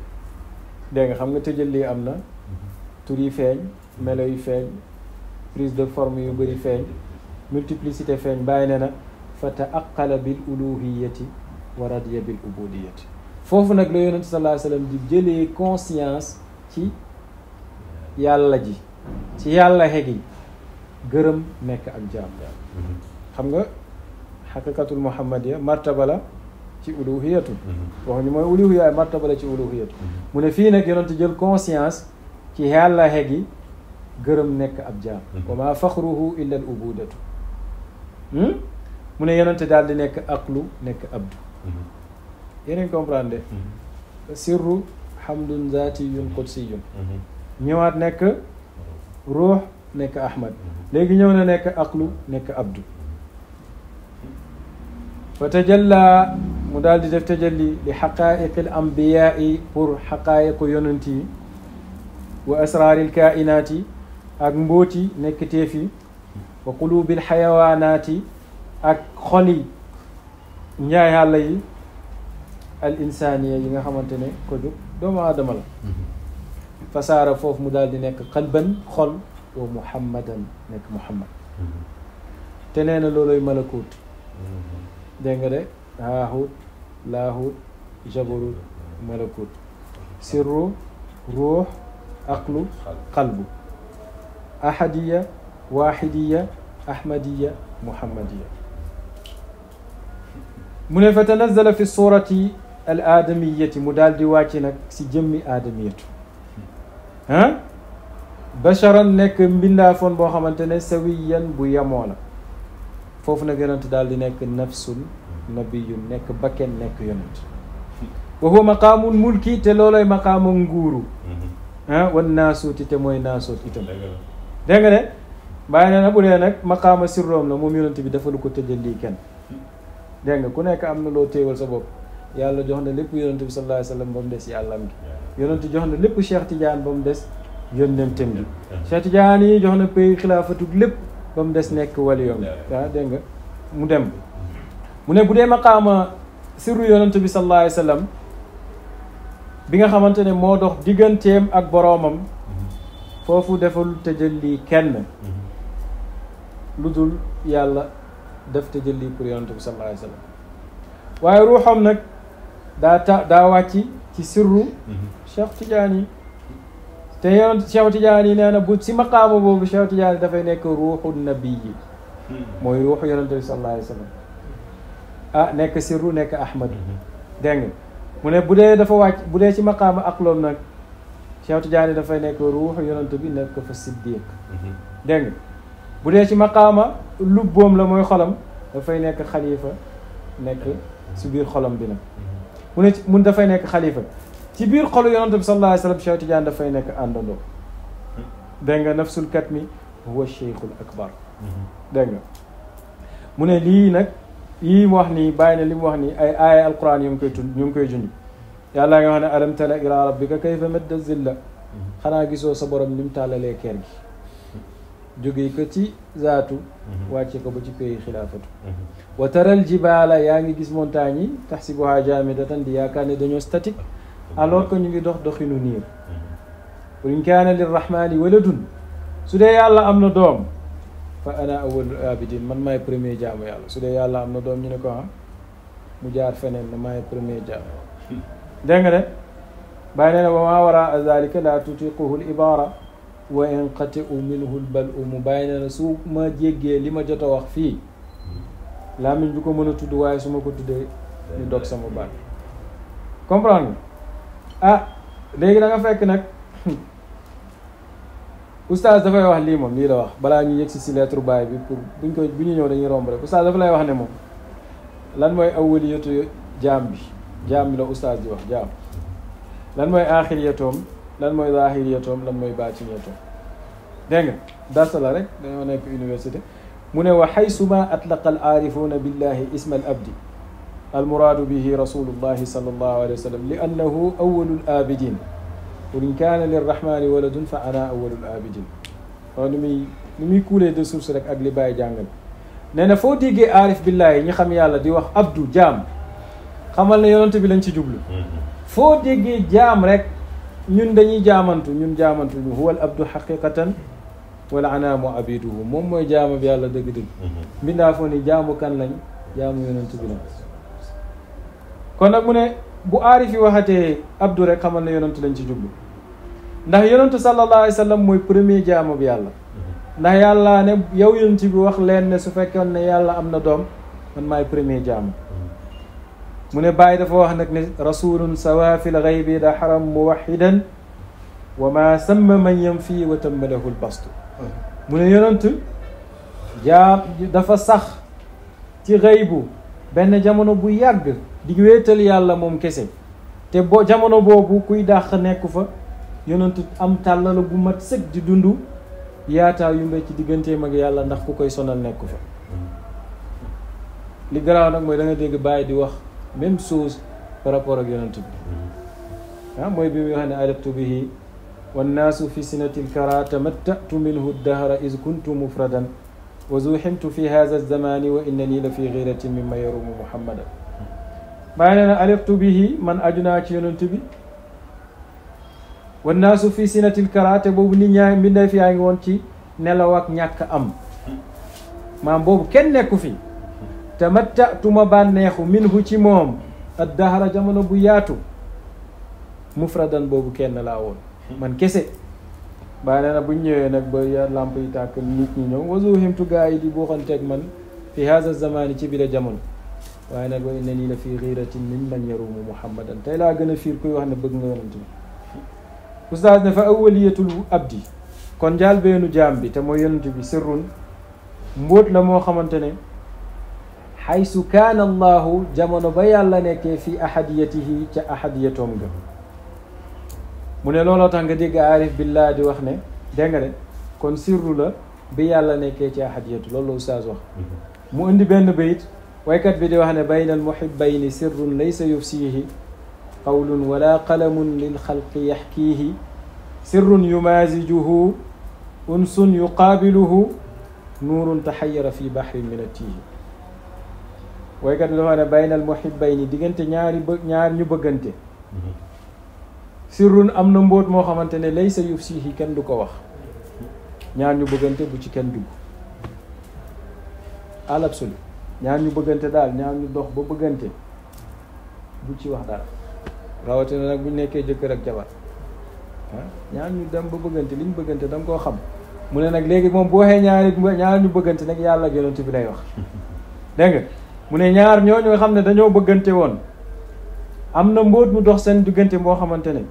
dégg nga xam nga tëjalli am na tur yi feeñ melo yi feeñ prise de forme yu bëri feeñ multiplicité feeñ bàyyi ne na fa taaqala bil uluhiyati wa radiya bil ubudiyati foofu nag la yonent sallallahu alayhi wa sallam di jëlee conscience ci yàlla ji ci yàlla xegi gërëm nekk ak jaam xam nga xaqiqatul muhammadiya martaba la ci uluhiyatu waxuñu mooy uluhiya martaba la ci uluhiyatu mu ne fii nag yonent jël conscience ci yàlla xegi gërëm nekk ab jaam wa ma faxruhu illa al ubudatu mu ne yonente daal di nekk aqlu nekk abdu yeneen comprendre sirru hamdun zaatiyun qudsiyun ñëwaat nekk ruux nekk ahmad léegi ñëw na nekk aqlu nekk abdu fa tajalla mu daal di def tajalli li xaqaiqil ambiyaai pour xaqaayiqu yonent yi wa asraaril kainaati ak mbóoti nekk teefi wa qulubil xayawaanaati ak xoli njaay yàlla yi al insaniya yi nga xamante ne ko jóg doomu aadama la fasaara foofu mu daal di nekk xalban xol wa muhammadan nekk muhammad te nee na looloy malakut dégg nga de haahut laahut jabarut malakut sirru ruux aqlu qalbu ahadiya waaxidiya ahmadiya muhammadiya mu ne fa tanazala fi surati al aadamiyati mu daal di wàcc nag si jëmmi aadamiyatu basharan nekk mbindaafoon boo xamante ne sawiyan bu yemoo la foofu nag yonent daal di nekk nafsul nabiyun nekk bakken nekk yonent wa huwa maqaamul mulki te looloy maqaamu nguuru wan naasuuti te mooy naasuut itam dégg nga ne bàyyi na bu dee nag maqaama sirroom la moom yonent bi dafa lu ko tëjal lii kenn dégg nga ku nekk am na loo téewal sa bopp yàlla jox na lépp yonent bi sallallahu alayhi wa sallam ba mu des yàllam gi yonent jox na lépp Cheikh Tidiane ba mu des yónnentem gi Cheikh Tidiane yi jox na pays xilaafatug lépp ba mu des nekk waliyoom dégg nga mu dem mu ne bu dee maqaama sirru yonent bi sallallahu alayhi wa sallam bi nga xamante ne moo dox digganteem ak boroomam foofu defal tëjalli kenn lu dul yàlla def tëjalli pour yonent bi sallallahu alayhi wa sallam waaye ruuxam nag daa wàcc ci sirru Cheikh Tidiane yi te yonent Cheikh Tidiane yi nee na bu si maqaama boobu Cheikh Tidiane yi dafay nekk ruuxu nabi yi mooy ruuxu yonent bi sallallahu alayhi wa sallam nekk sirru nekk ahmad dégg nga mu ne bu dee dafa wàcc bu dee ci maqaama aqloom nag Cheikh Tidiane dafay nekk ruuxu yonent bi nekk fa siddiq dégg nga bu dee ci maqaama lubboom la mooy xolam dafay nekk xalifa nekk si biir xolam bi nag mu ne mun dafay nekk xalifa ci biir xolu yonent bi sallallahu alayhi wa sallam Cheikh Tidiane dafay nekk àndandoo dégg nga nafsul katmi huwa cheikhul akbar dégg nga mu ne lii nag yii mu wax nii bàyyi na li mu wax nii ay aaya alquran ñu ngi koy junj yàlla nga wax ne alam tara ila rabbika kayfa madda zilla xanaa gisoo sa borom ni mu tàllalee keer gi jóge ko ci zaatu wàcce ko ba ci pays xilaafatu wa taral jibaala yaa ngi gis montagne yi taxsibuha jaamidatan di yaakaar ne dañoo statique alors que ñu ngi dox doxinu niir wa in kaana lirrahmani waladun su dee yàlla am na doom fa ana awwalul abidin man maay premier jaamu yàlla su dee yàlla am na doom ñu ne ko mu jaar feneen na maay premier jaamu dégg nga de bàyyi nee na wa maa waraa zalika la tutiquhu l ibara wa inqatiu minhu l bal mu bàyyi nee na su ma jéggee li ma jot a wax fii làmmiñ bi ko mën a tudd waaye su ma ko tuddee ñu dog sama baat comprendre nga léegi da nga fekk nag oustaz dafay wax lii moom lii la wax balaa ñu yëg si lettre baay bi pour bu ñu ñëw dañuy romb rek oustaz dafa lay wax ne moom lan mooy awwaliyatu jaam bi la oustaz di wax jaam lan mooy aaxiriyatoom lan mooy zaahiriyatoom lan mooy baatiniyatoom dégg nga darsa la rek dañoo nekk université mu ne wa xaysuma atlaqa al aarifuuna billahi isma al abdi almuraadu bihi rasulullahi sallallahu alayhi wa sallam li annahu awwalul abidin wa in kaana lirrahmani waladun fa ana awwalul abidin waaw ni muy kuulee de source rek ak li bàyyi jàngal nee na foo déggee aarif billahi ñi xam yàlla di wax abdu jaam xamal ne yonent bi lañ ci jublu foo déggee jaam rek ñun dañuy jaamantu ñu huwal abdu xaqiqatan wala anaamu abiduhu moom mooy jaamu bi yàlla dëgg-dëgg mbindaa foo ni jaamu kan lañ jaamu yonent bi lañ kon nag mu ne bu aarif yi waxatee abdu rek xamal ne yonent lañ ci jublu ndax yonent sallallahu alayhi wa sallam mooy premier jaamu bi yàlla ndax yàlla ne yow yonent bi wax leen ne su fekkoon ne yàlla am na doom man maay premier jaamu mu ne bàyyi dafa wax nag ne rasulun sawa fi l gaybi da xaram muwaxidan wa ma samma man yam fii wa tammalahu l bastu mu ne yonent jaam dafa sax ci gaybu benn jamono bu yàgg di wéetal yàlla moom kese te jamono boobu kuy dàq nekku fa yonent am tàllala bu mat sëg di dund yaataa yumbe ci digganteem ak yàlla ndax ku koy sonal nekku fa li garaaw nag mooy da nga dégg bàyyi di wax même chose par rapport ak yonent bi mooy bi muy wax ne adabtu bihi wannaasu fi sinati lkara tamattatu minhu dahra is kuntu mufradan wa zuximtu fi hada zamani wa innani la fi giratin mimma yarumu muhammadan bàyyi nee na adabtu bihi man aju naa ci yonent bi wannaasu fi sinati lkara te boobu nit ñaa mbinday fi yaa ngi woon ci nelaw ak ñàkk am maam boobu kenn nekku fi tamattatu ma bànneexu minhu ci moom ad dahra jamono bu yaatu mufradan boobu kenn laa woon man kese bàyyi nee na buñ ñëwee nag ba ya lamp yi tàkk nit ñi ñëw wazuhimtu gaa yi di buuxanteeg man fi haza zamani ci bi la jamono waaye nag wa inna nii la fii xiiratin min man yarumu muhammadan tey laa gën a fiir kuy wax ne bëgg nga yonent bi oustaz ne fa awwaliyatul abdi kon njaalbeenu jaam bi te mooy yonent bi sirrun mbóot la moo xamante ne xaysu kaana allahu jamono ba yàlla nekkee fi ahadiyatihi ca ahadiyatoom nga mu ne looloo tax nga dégg aarif billah di wax ne dégg nga de kon sirru la bi yàlla nekkee ci ahadiyatu loolu la ustaaz wax mu indi benn bayit waykat bi di wax ne bayna al muhibbayni sirrun laysa yufsihi qawlun wala qalamun lil xalqi yaxkiihi sirrun yumaasijuhu unsun yuqaabiluhu nuurun taxayara fi baxrin min attiihi waykat bi dafa ne bayna al muhibbayni diggante ñaar ñu bëggante sirrun am na mbóot moo xamante ne laysa yufsihi kenn du ko wax ñaar ñu bëggante bu ci kenn dugg à l'absolu ñaar ñu bëggante daal ñaar ñu dox ba bëggante bu ci wax dara rawatina nag bu ñu nekkee jëkkër ak jabar ñaar ñu dem ba bëggante li ñu bëggante da nga koo xam mu ne nag léegi moom bu waxee ñaar ñu bëggante nag yàlla ak yonent bi lay wax dégg nga mu ne ñaar ñooñu nga xam ne dañoo bëggante woon am na mbóot mu dox seen diggante moo xamante ne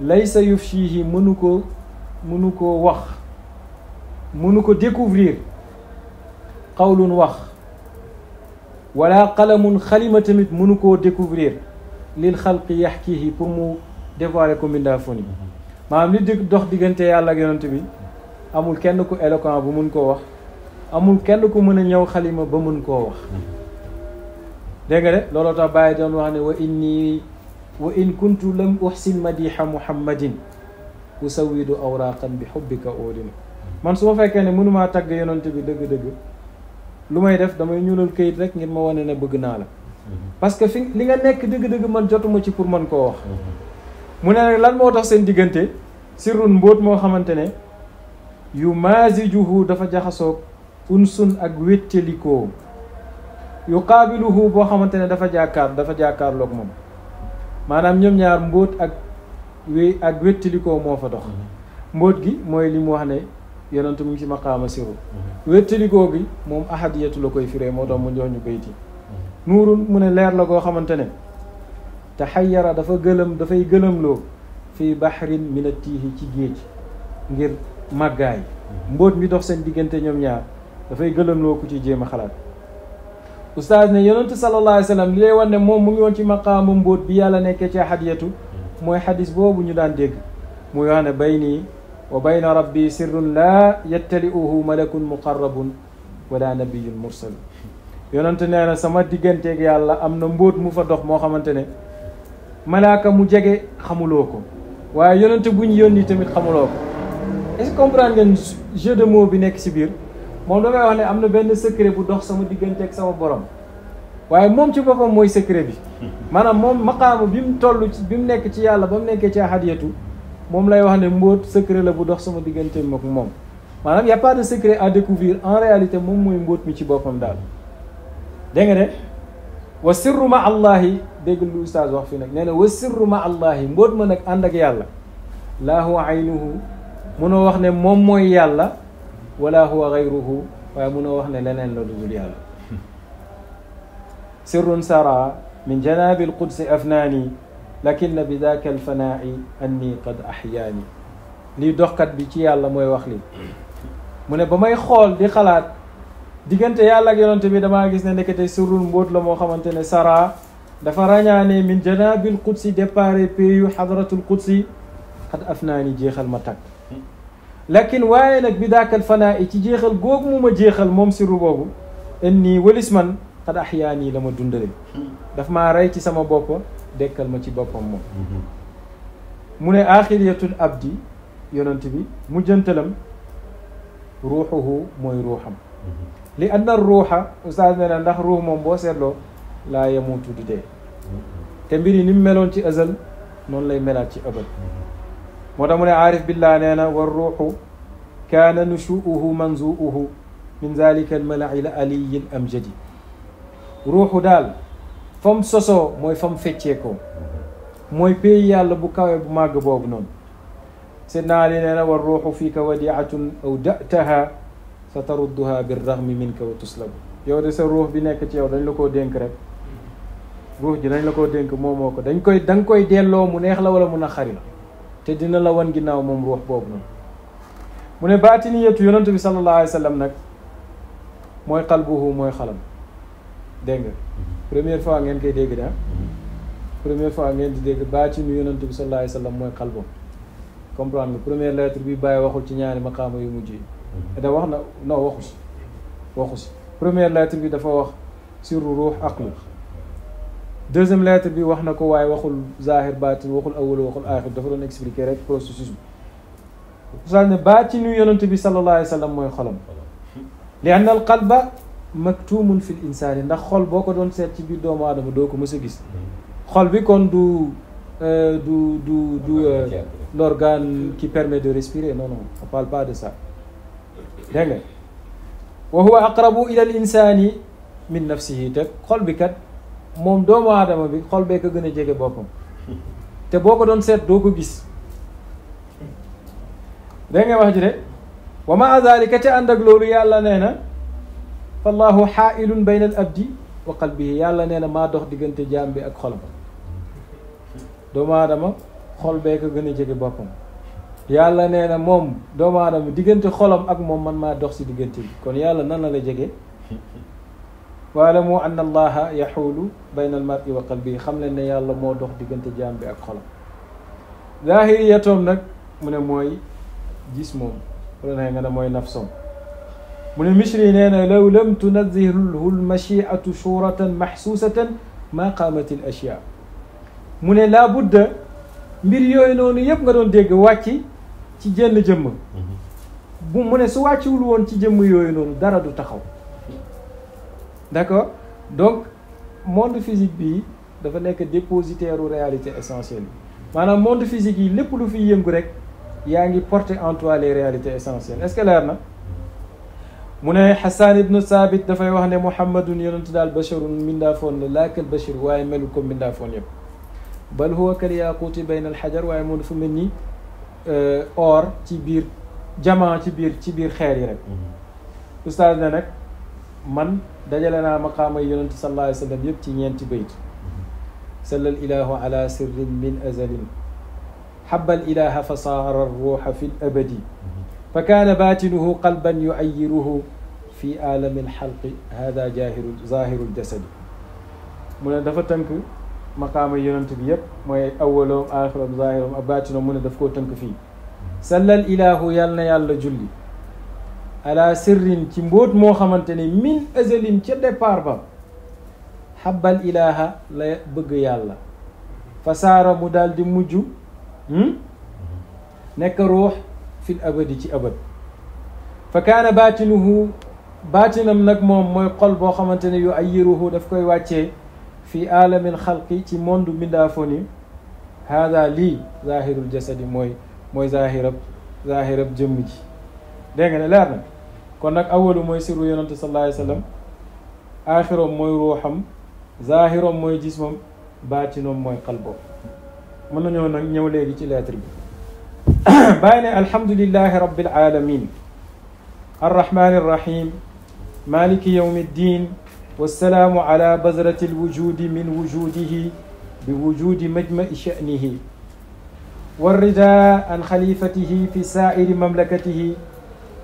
laysa yufshihi mënu ko wax mënu ko découvrir qawlun wax wala qalamun xalima tamit mënu koo découvrir lil xalqi yaxkihi pour mu dévoiler ko mbindaafon yi maanaam li dox diggante yàlla ak yonent bi amul kenn ku éloquent bu mun koo wax amul kenn ku mën a ñëw xalima ba mun koo wax dégg nga de looloo tax bàyyi doon wax ne wa in kuntu lam uxsin madiha muhammadin usawidu awraqan bi xubbika oodina man su ma fekkee ne mënumaa tagg yonent bi dëgg-dëgg lu may def damay ñuulal këyit rek ngir ma wane ne bëgg naa la parce que fi li nga nekk dëgg-dëgg man jotuma ci pour man koo wax mu ne nag lan moo tax seen diggante sirrun mbóot moo xamante ne yu maasijuhu dafa jaxasoog unsun ak wéttalikoo yu qaabiluhu boo xamante ne dafa jàkkaarloog moom maanaam ñoom ñaar mbóot ak wéttalikoo moo fa dox mbóot gi mooy li mu wax ne yonentu mu ngi ci maqaama sirru wéttalikoo gi moom ahadiyatu la koy firee moo tax mu jox ñu bayti nuurun mu ne leer la koo xamante ne taxayyara dafay gëlëmloo fii baxrin min attiihi ci géej ngir màggaay mbóot mi dox seen diggante ñoom ñaar dafay gëlëmloo ku ci jéem a xalaat oustaz ne yonentu sallallahu alayhi wa sallam li lay wan ne moom mu ngi woon ci maqaama mbóot bi yàlla nekkee ci ahadiyatu mooy xadis boobu ñu daan dégg muy wax ne bayni wa bayna rabbi sirrun laa yattali'uhu malakun muqarrabun wala nabiyun mursal yonente nee na sama digganteeg yàlla am na mbóot mu fa dox moo xamante ne malaaka mu jege xamuloo ko waaye yonente bu ñu yónni tamit xamuloo ko est-ce que comprendre ngeen jeu de mots bi nekk ci biir moom damay wax ne am na benn secret bu dox sama digganteeg sama borom waaye moom ci boppam mooy secret bi maanaam moom maqaama bi mu toll ci bi mu nekk ci yàlla ba mu nekkee ci ahadiyatu moom lay wax ne mbóot secret la bu dox sama diggante ak moom maanaam y a pas de secret à découvrir en réalité moom mooy mbóot mi ci boppam daal dégg nga de wa sirru ma allahi dégg lu ustaaz wax fi nag nee na wa sirru ma allahi mbóot ma nag ànd ak yàlla laa huwa aynuhu munoo wax ne moom mooy yàlla wala huwa gayruhu waaye munoo wax ne leneen la dugul yàlla sirrun sara min janabi alqudsi afnaani lakin bi daaka alfanaai anni qad axyaani lii doxkat bi ci yàlla mooy wax li mu ne ba may xool di xalaat diggante yàlla ak yonante bi damaa gis ne nekkete sirrun mbóot la moo xamante ne sara dafa rañaane min janabil qudsi dépare payu xadratul qudsi xad afnaani jeexal ma tag lakin waaye nag bi daakal fanaa ci jeexal googu mu ma jeexal moom sirru boobu inni walis man xad axyaani la ma dundale daf maa rey ci sama bopp dekkal ma ci boppam moom mu ne axiriyatul abdi yonent bi mujjantalam ruuxuhu mooy ruuxam li anna ruuxa ustaas ne na ndax ruux moom boo seetloo laa yamuutu du dee te mbir yi ni mu meloon ci azal noonu lay melaat ci abad moo tax mu ne aarif billah nee na wa ruuxu kaana nushuuhu manzuuhu min zalika al malai la aliyi al amjadi ruuxu daal fam sosoo mooy fam fecceekoo mooy pays yàlla bu kawe bu màgg boobu noonu sidna Ali nee na wa ruuxu fiika wadiatun aw dataha sa tarudduha birrahmi minka wa tuslabu yow de sa ruux bi nekk ci yow dañ la koo dénk rek ruux ji dañ la koo dénk moomoo ko da nga koy delloo mu neex la wala mu naqari la te dina la wan ginnaaw moom ruux boobu noonu mu ne baatiniyatu yonent bi sallallahu alayhi wa sallam nag mooy qalbuhu mooy xalam dégg nga première fois ngeen koy dégg daa première fois ngeen di dégg baatinu yonent bi sallallahu alayhi wa sallam mooy qalbam comprendre nga première lettre bi bàyyi waxul ci ñaari maqaama yu mujj yi da wax na non waxu si première lettre bi dafa wax sirru ruux aqlu deuxième lettre bi wax na ko waaye waxul zahir baatin waxul awwal waxul aaxir dafa doon expliquer rek processus bi sal ne baatinu yonent bi sallallahu alayhi wa sallam mooy xolam li anna al qalba maktumun fi l insaani ndax xol boo ko doon seet ci biir doomu aadama doo ko mës a gis xol bi kon du l'organe qui permet de respirer non on parle pas de ça dégg nga wa huwa aqrabu ila al insani min nafsihi te xol bi kat moom doomu aadama bi xol bee ko gën a jege boppam te boo ko doon seet doo ko gis dégg nga wax ji de wa maa dalika te ànd ak loolu yàlla nee na fallahu xaailun bayna al abdi wa qalbihi yàlla nee na maa dox diggante jaam bi ak xolam doomu aadama xol bee ko gën a jege boppam yàlla nee na moom doomu aadama diggante xolam ak moom man maa dox si diggante bi kon yàlla nan la jege waalamu anna allaha yaxuulu bayna al mar'i wa qalbihi xam leen ne yàlla moo dox diggante jaam bi ak xolam zahiriyatoom nag mu ne mooy gis moom wala ne nga ne mooy nafsom mu ne Mishri nee na law lam tunazzihu lmachiatu shuratan maxsuusatan maa qaamat al ashyaa mu ne laa budda mbir yooyu noonu yëpp nga doon dégg wàcc ci jenn jëmm bu mu ne su wàcciwul woon ci jëmm yooyu noonu dara du taxaw d'accord donc monde physique bi dafa nekk dépositaire u réalité essentielle yi maanaam monde physique yi lépp lu fi yëngu rek yaa ngi porter en toi les réalités essentielles est-ce que leer na mu ne Hassan ibnu Sabit dafay wax ne Muhammadun yonentu daal basharun mbindaafoon la laakal bashar waaye melu ko mbindaafoon yëpp bal huwa kal yaquuti bayna al xajar waaye moom dafa mel ni or ci biir jamaa ci biir xeer yi rek ustaas ne nag man dajale naa maqaama yonentu sallallahu alayhi wa sallam yëpp ci ñeenti bayt sallal ilahu ala sirrin min azalin xabal ilaha fa saara ruuxa fi l abadi fa kaana baatinuhu qalban yuayiruhu fi alami alxalqi hada zahiru ljasadi mu ne dafa tënk maqaama yonent bi yëpp mooy awaloom axiram zahiram ak baatinoom mu ne daf koo tënk fii sallal ilahu yàl na yàlla julli ala sirrin ci mbóot moo xamante ne min azalin ca départ ba xabal ilaha la bëgg yàlla fa saara mu daal di mujj nekk ruux fil abadi ci abad fa kaana baatinam nag moom mooy xol boo xamante ne yu ayiruhu daf koy wàccee fi alamil xalqi ci monde mbindaafoon yi hada lii zahirul jasadi mooy zahirab jëmm ji dégg nga ne leer na kon nag awalu mooy sirru yonante sallallahu alayhi wa sallam axirom mooy ruuxam zahirom mooy jismam baatinom mooy qalbom mën nañoo nag ñëw léegi ci lettre bi bàyyi ne alhamdulillahi rabbil alamin arrahmani arrahim maliki yawmi ddin wassalaamu ala bazrati alwujudi min wujudihi bi wujudi majma'i sha'nihi والرضا عن خليفته في سائر مملكته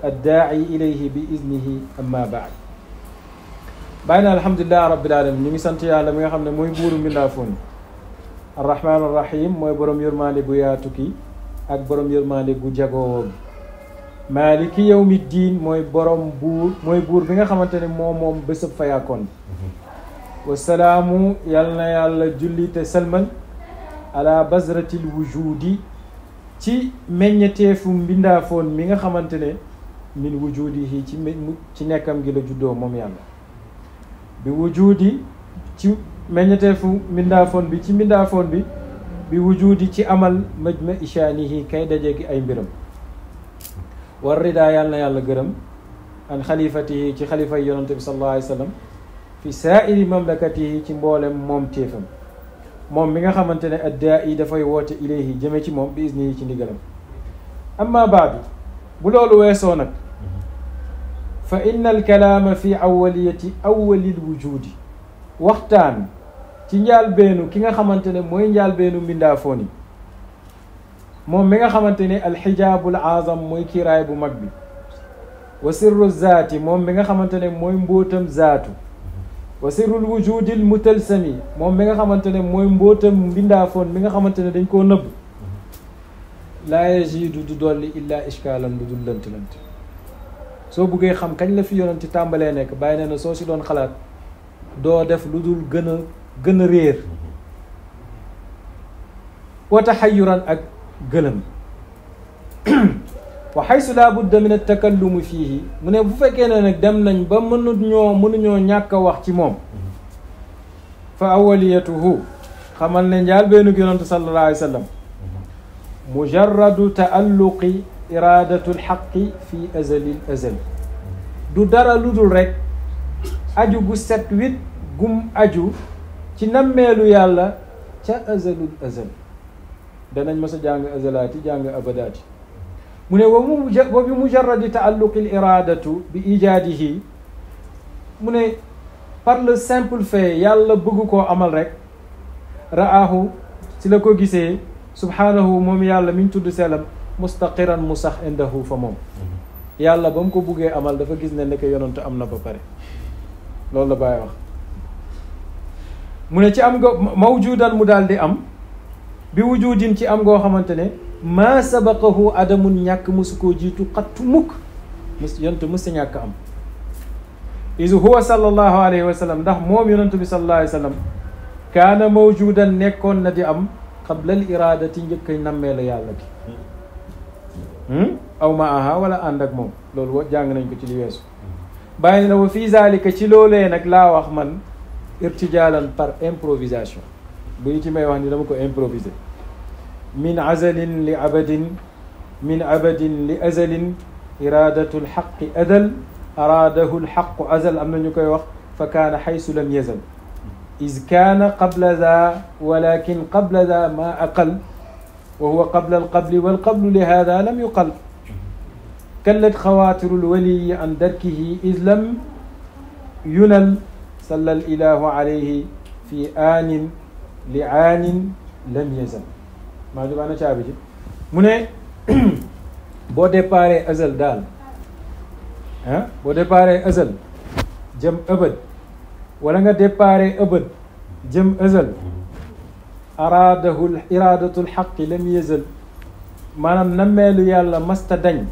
الداعي إليه بإذنه أما بعد بين الحمد لله رب العالمين ñu ngi sant yàlla mi nga xam ne mooy buuru mbindaafoon arrahman arrahim mooy borom yërmande gu yaatu ki ak borom yërmande gu jagoo bi maliki yawmi diin mooy borom buur bi nga xamante ne moom bésëb fayaakoon wasalaamu yal na yàlla julli te salmal ala bazratil wujudi ci meññeteefu mbindaafoon mi nga xamante ne min wujudihi ci nekkam gi la juddoo moom yàlla bi wujudi ci meññeteefu mbindaafoon bi ci mbindaafoon bi bi wujudi ci amal majma ishaanihi kay daje gi ay mbiram war rida yàlla na yàlla gërëm an xalifatihi ci xalifay yonante bi sallallahu alayhi wa sallam fi saairi mamlakatihi ci mboolem moom téefam moom mi nga xamante ne addaa yi dafay woote ilayhi jëme ci moom bi isnihi ci ndigalam amma baadu bu loolu weesoo nag fa inna alkalaama fi awaliyati awalil wujudi waxtaan ci njaalbeenu ki nga xamante ne mooy njaalbeenu mbindaafoon yi moom mi nga xamante ne alxijaabul azam mooy kiiraay bu mag bi wa sirru zaati moom mi nga xamante ne mooy mbóotam zaatu wa sirrul wujudil mutalsami moom mi nga xamante ne mooy mbóotam mbindaafoon mi nga xamante ne dañ koo nëbb laa yaziidu du dolli illaa ishkaalan lu dul lënt-lënt soo buggee xam kañ la fi yonent tàmbalee nekk bàyyi nee na soo si doon xalaat doo def lu dul gën a réer wa taxayuran ak gëlëm wa xaysu laa budda min altakallumi fiihi mu ne bu fekkee ne nag dem nañ ba mënuñoo ñàkk a wax ci moom fa awaliyatuhu xamal ne njaal beenug yonantu sallallahu alayhi wa sallam mujarradu taalluqi iradatu lxaqi fi azalil azal du dara lu dul rek aju gu set wit gum aju ci nammeelu yàlla ca azalul azal danañ mas a jàng azalaati jàng abadaati mu ne wa bi mujarradi taalluqi l iradatu bi ijaadihi mu ne par le simple fait yàlla bëgg koo amal rek ra'aahu si la ko gisee subhaanahu moom yàlla mi ñu tudd sellam mustaqiran mu sax indahu fa moom yàlla ba mu ko buggee amal dafa gis ne nekk yonantu am na ba pare loolu la Baay wax mu ne ci am nga mawjudan mu daal di am bi wujudin ci am ngoo xamante ne maa sabaqahu adamun ñàkk musu koo jiitu xattu mukk yonantu mës sa ñàkk am is huwa sallallahu alayhi wa sallam ndax moom yonantu bi sallallahu alayhi wa sallam kaana mawjudan nekkoon na di am qabla al iradati njëkk a nammee la yàlla gi aw ma aha wala ànd ak moom loolu jàng nañ ko ci li weesu bàyyi na wa fii zalika ci loolee nag laa wax man irtijaalan par improvisation bu ñu ci may wax ni dama ko improviser min azalin li abadin min abadin li azalin iradatu lxaqi adal araadahu lxaqu azal am na ñu koy wax fa kaana xaysu lam yazal is kaana qabla daa walakin qabla daa ma aqal wa huwa qabla alqabli walqablu li hada lam yuqal kallat xawaatiru lwaliyi an darkihi is lam yunal salla alilahu alayhi fi aanin li aanin lam yazal maa jubaana caabi ji mu ne boo déparé azal daal boo déparé azal jëm ëbëd wala nga déparé ëbëd jëm azal araadahu iradatu lxaqi lam yazal maanaam nammeelu yàlla masta dañ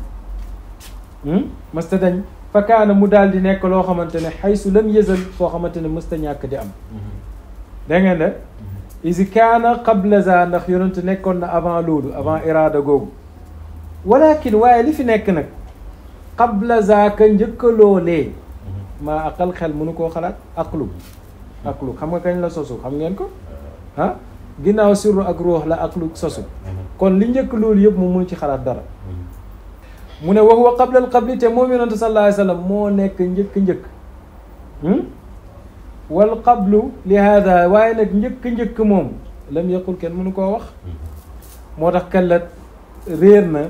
fa kaana mu daal di nekk loo xamante ne xaysu lam yazal foo xamante ne mësta ñàkk di am da ngeen de is kaana qabla za ndax yonentu nekkoon na avant loolu avant iraada googu walakin waaye li fi nekk nag qabla za ka njëkkaloolee maa aqal xel mënu koo xalaat aqlu xam nga kañ la sosu xam ngeen ko ginnaaw sirru ak ruux la aqlu sosu kon li njëkk loolu yëpp mu mënu ci xalaat dara mu ne wa huwa qabla al qabli te moom yonentu sallallahu alayhi wa sallam moo nekk njëkk wal qablu li hada waaye nag njëkk moom lam yaqul kenn mënu koo wax moo tax kallat réer na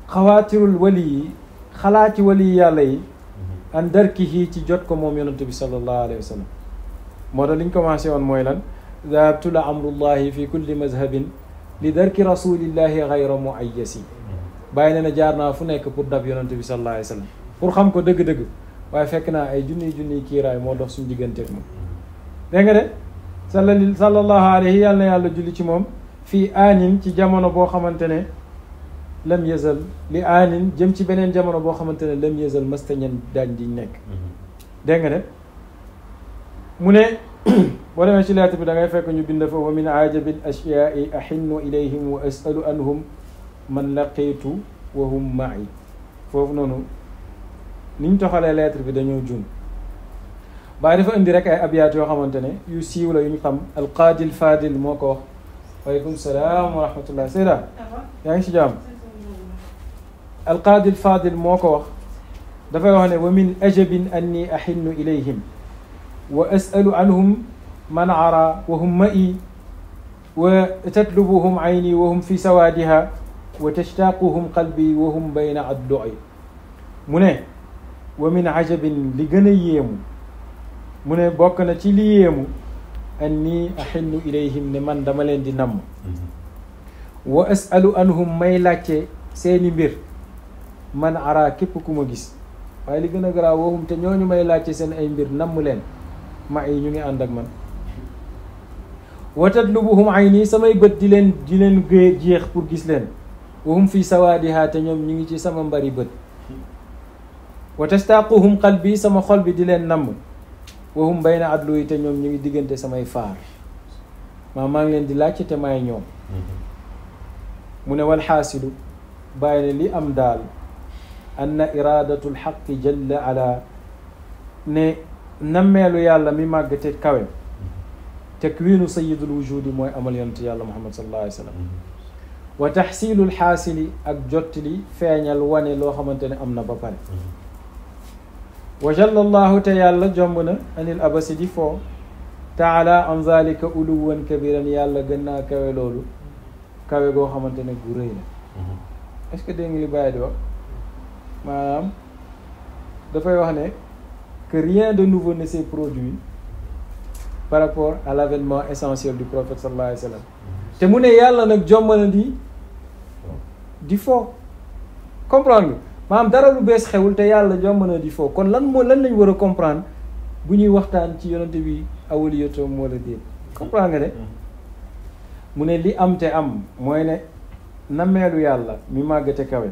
xawaatirul wali yi xalaati wali yàlla yi an darkihi ci jot ko moom yonent bi sallallahu alayhi wa sallam moo tax li ñu commencé woon mooy lan dahabtu la amrullahi fi kulli mazhabin li darki rasulillahi gayra muayyasi bàyyi ne na jaar naa fu nekk pour dab yonent bi sallallahu alayhi wa sallam pour xam ko dëgg-dëgg waaye fekk naa ay junniy kiiraay moo dox suñu digganteeg moom dégg nga de sallallahu alayhi yàlla na yàlla julli ci moom fii aanin ci jamono boo xamante ne lam yazal li aanin jëm ci beneen jamono boo xamante ne lam yazal mastañan daañ di nekk dégg nga de mu ne boo demee ci lettre bi da ngay fekk ñu bind fa wa min ajabil ashyaai ahinnu ilayhim wa asalu anhum man laqiitu wa hum ma'i foofu noonu niñ toxalee lettre bi dañoo juum Baay dafa indi rek ay abyaat yoo xamante ne yu siiw la yu ñu xam alqaadil fadil moo ko wax waaleykum salaam wa rahmatullah Seyda yaa ngi si jàmm alqaadil fadil moo ko wax dafay wax ne wa min ajabin anni ahinnu ilayhim wa asalu anhum man ara wa hum ma'i wa tatlubuhum ayni wa hum fi sawaadiha wa tashtaaquhum qalbi wa hum bayna addu'i mu ne wa min ajabin li gën a yéemu mu ne bokk na ci li yéemu anni ahinnu ilayhim ne man dama leen di namm wa asalu anhum may laajte seeni mbir man ara képp ku ma gis waaye li gën a garaaw waxum te ñooñu may laajte seen ay mbir namm leen ma ay ñu ngi ànd ak man wa tatlubuhum ayni samay bët di leen jeex pour gis leen wahum fi sawaadiha te ñoom ñu ngi ci sama mbari bët wa tastaquhum qalbi sama xol bi di leen namm wahum bayna adlu yi te ñoom ñu ngi diggante samay faar maa ngi leen di laajte te may ñoom mu ne wal xaasilu bàyyi ne li am daal anna iradatu lxaqi jalla ala ne nammeelu yàlla mi màgg te kawe takwiinu sayidul wujudi mooy amal yonent yàlla muhammad sallallahu alayhi wa sallam wa taxsiilul xaasili ak jottali feeñal wane loo xamante ne am na ba pare wa jalla allahu te yàlla jomb na anil abasi di foo taala an zalika uluwan kabiran yàlla gën naa kawe loolu kawe goo xamante ne gu rëy la est-ce que dégg nga li bàyyi di wax maanaam dafay wax ne que rien de nouveau ne s'est produit par rapport à l'avènement essentiel du prophète sallallahu alayhi wa sallam te mu ne yàlla nag jomb na di foo comprendre nga maanaam dara lu bees xewul te yàlla jomb na di foo kon lan lañ war a comprendre bu ñuy waxtaan ci yonante bi awaliyatoom wala déet comprendre nga de mu ne li am te am mooy ne nammeelu yàlla mi màggate kawe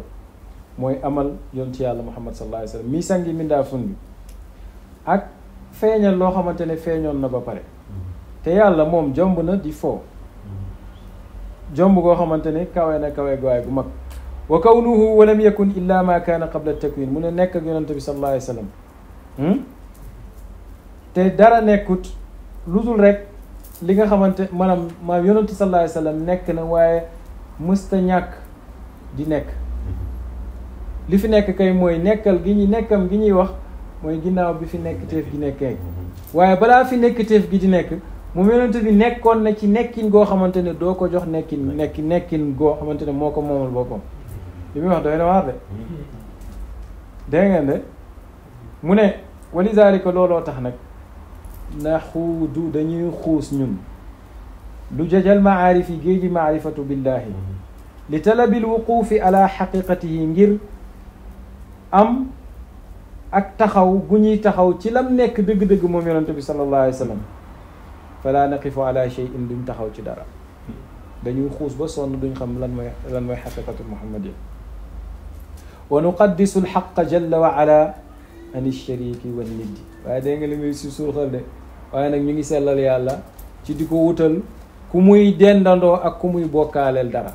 mooy amal yonent yàlla muhammad sallallahu alayhi wa sallam mi sangi mindaa fun bi ak feeñal loo xamante ne feeñoon na ba pare te yàlla moom jomb na di foo jomb goo xamante ne kawe na kawe gawaay gu mag wa kawnuhu wa lam yakun illa ma kaana qabla takwin mu ne nekk ak yonante bi sallallahu alayhi wa sallam te dara nekkut lu dul rek li nga xamante maanaam yonante sallallahu alayhi wa sallam nekk na waaye mësta ñàkk di nekk li fi nekk kay mooy nekkal gi nekkam gi ñuy wax mooy ginnaaw bi fi nekk teef gi nekkee waaye balaa fi nekk teef gi di nekk moom yonante bi nekkoon na ci nekkin goo xamante ne doo ko jox nekkin goo xamante ne moo ko moomal boppam li muy wax doy na waar de dégg ngeen de mu ne walizaalika looloo tax nag naxuudu dañuy xuus ñun lu jajal maarif yi géeji maarifatu billahi li talabil wuquufi ala xaqiqatihi ngir am ak taxaw gu ñuy taxaw ci lam nekk dëgg-dëgg moom yonante bi sallallahu alayhi wa sallam fala naqifu ala shay'in duñ taxaw ci dara dañuy xuus ba sonn duñ xam lan mooy xaqiqatu muhammadiyya wa nuqaddisu alxaqa jalla wa ala an alshariki wa niddi waaye dégg nga li muy si suuxal de waaye nag ñu ngi sellal yàlla ci di ko wutal ku muy dendandoo ak ku muy bokkaaleel dara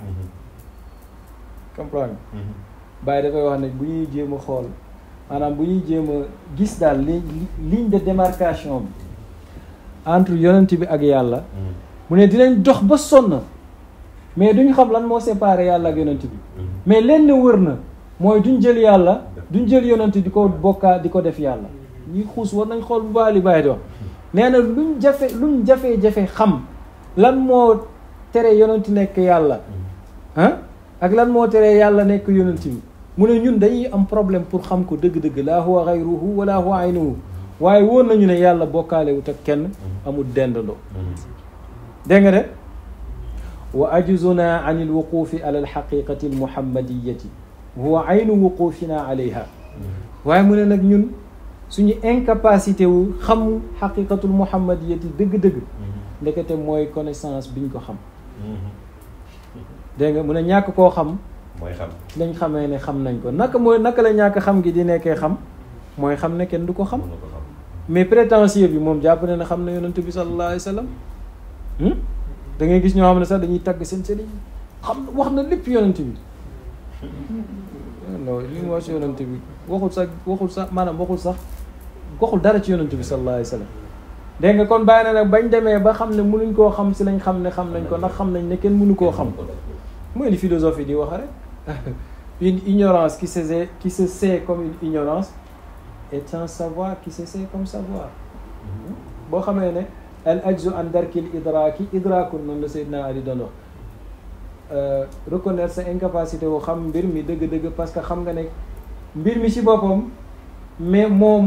comprendre bàyyi dafay wax ne bu ñuy jéem a xool maanaam bu ñuy jéem a gis daal ligne de démarcation bi entre yonent bi ak yàlla mu ne dinañ dox ba sonn mais duñ xam lan moo séparé yàlla ak yonent bi mais lenn wër na mooy duñ jël yàlla duñ jël yonent di ko bokkaa di ko def yàlla ñuy xuus war nañ xool bu baax li bàyyi di wax nee na luñ jafe-jafe xam lan moo tere yonent nekk yàlla ak lan moo tere yàlla nekk yonent bi mu ne ñun dañuy am problème pour xam ko dëgg-dëgg laa huwa xayruhu wala huwa aynuhu waaye wóor nañu ne yàlla bokkaale wut ak kenn amul dendandoo dégg nga de wa ajuzuna an alwuqufi ala alxaqiqati almuhammadiyati huwa aynu wuqufina alayha waaye mu ne nag ñun suñu incapacité wu xam xaqiqatul muhammadiyati dëgg-dëgg ndekete mooy connaissance biñ ko xam dégg nga mu ne ñàkk koo xam mooy xam lañ xamee ne xam nañ ko naka la ñàkk xam gi di nekkee xam mooy xam ne kenn du ko xam mais prétentieux bi moom jàpp ne xam na yonent bi sallallahu alayhi wa sallam da ngay gis ñoo xam ne sax dañuy tagg seen sëriñ xam wax na lépp yonent bi non li mu wax ci yonent bi waxul sax maanaam waxul dara ci yonent bi sallallahu alayhi wa sallam dégg nga kon bàyyi na nag bañ demee ba xam ne mënuñ koo xam si lañ xam ne xam nañ ko ndax xam nañ ne kenn mënu koo xam mooy li philosophie di wax rek une ignorance qui se sait comme une ignorance est un savoir qui se sait comme savoir boo xamee ne al ajzu an darkil idraaki idraakun noonu la Seydina Ali doon wax reconnaître sa incapacité wu xam mbir mi dëgg-dëgg parce que xam nga ne mbir mi ci boppam mais moo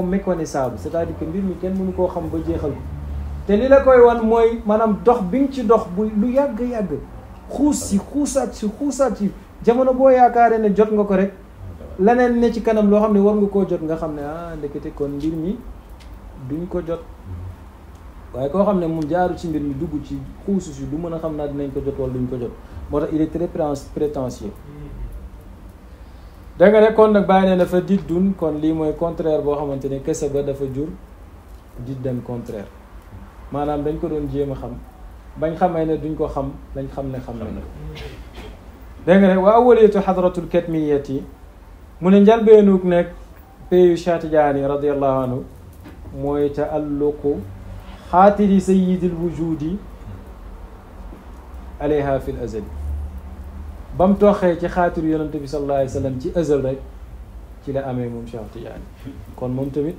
méconnaissable c'est-à-dire que mbir mi kenn mënu koo xam ba jeexal ko te li la koy wan mooy maanaam dox bi nga ci dox bu lu yàgg-yàgg xuusaat si jamono boo yaakaaree ne jot nga ko rek leneen ne ci kanam loo xam ne war nga koo jot nga xam ne ndekete kon mbir mi duñ ko jot waaye koo xam ne moom jaaru ci mbir mi dugg ci xuusu si du mën a xam naa dinañ ko jot wala duñ ko jot moo tax il est très prétentieux da nga ne kon nag bàyyi ne dafa diddun kon lii mooy contraire boo xamante ne kese ba dafa jur diddan contraire maanaam dañ ko doon jéem a xam bañ xamee ne duñ ko xam lañ xam ne xam nañ dégg nga ne wa awaliyatu xadratul katmiyati mu ne njalbeenug nekk payu Cheikh Tidiane radiallahu anhu mooy taalluqu xaatiri sayidil wujudi alayha fi l azali ba mu toxee ci xaatiru yonante bi sallallahu alayhi wa sallam ci azal rek ci la amee moom Cheikh Tidiane kon moom tamit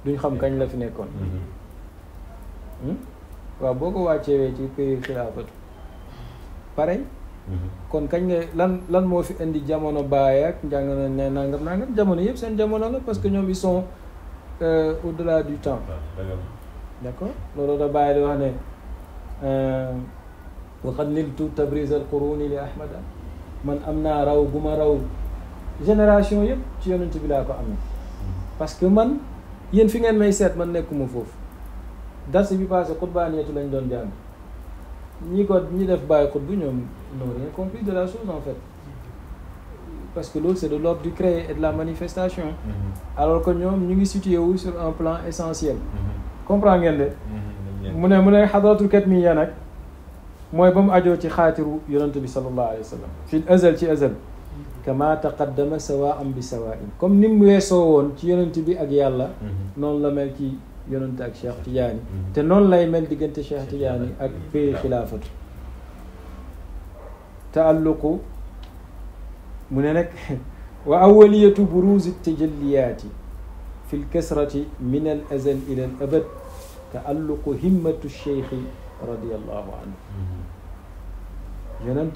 duñ xam kañ la fi nekkoon waaw boo ko wàccewee ci pays xilaafatu pareil kon kañ nga lan moo fi indi jamono baay ak njàng ne nangam jamono yëpp seen jamono la parce que ñoom ils sont au-delà du temps d'accord loolu da bàyyi di wax ne waqad niltu tabriz al quruni li ahmada man am naa raw gu ma raw génération yëpp ci yonent bi laa ko amee parce que man yéen fi ngeen may seet man nekkuma foofu dars bi passé xutbaaniyatu lañ doon jàng ñi def bàyyi xutbu ñoom n'ont rien compris de la chose en fait parce que loolu c'est de l'ordre du créer et de la manifestation alors que ñoom ñu ngi situé wu sur un plan essentiel comprend ngeen de mu ne xadratul katmiya nag mooy ba mu ajoo ci xaatiru yonent bi sallallahu alayhi wa sallam fi azal ci azal kama taqaddama sawaan bi sawain comme ni mu weesoo woon ci yonent bi ak yàlla noonu la mel ci yonent ak Cheikh Tidiane te noonu lay mel diggante Cheikh Tidiane ak pays xilaafatu taalluqu mu ne nag wa awaliyatu buruzi tajalliyaati fi lkasrati min al azal ila al abad taalluqu himmatu cheikhi radiallahu anhu yonent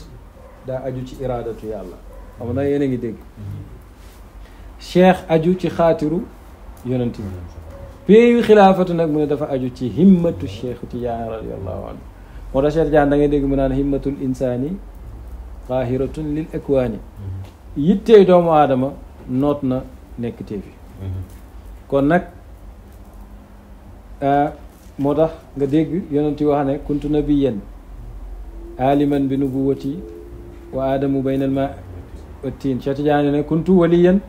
daa aju ci iraadatu yàlla xam na yéen a ngi dégg cheikh aju ci xaatiru yonent bi pays xilaafatu nag mu ne dafa aju ci himmatu cheikh Tidiane radiallahu anhu moo tax Cheikh Tidiane da ngay dégg mu naan himmatul insaani qaahiratun lil akwaani yittey doomu aadama noot na nekk teefi kon nag moo tax nga dégg yonent yi wax ne kuntu nabiyan aliman bi nubuwati wa aadamu bayna al ma wa tiin Cheikh Tidiane ne kuntu waliyan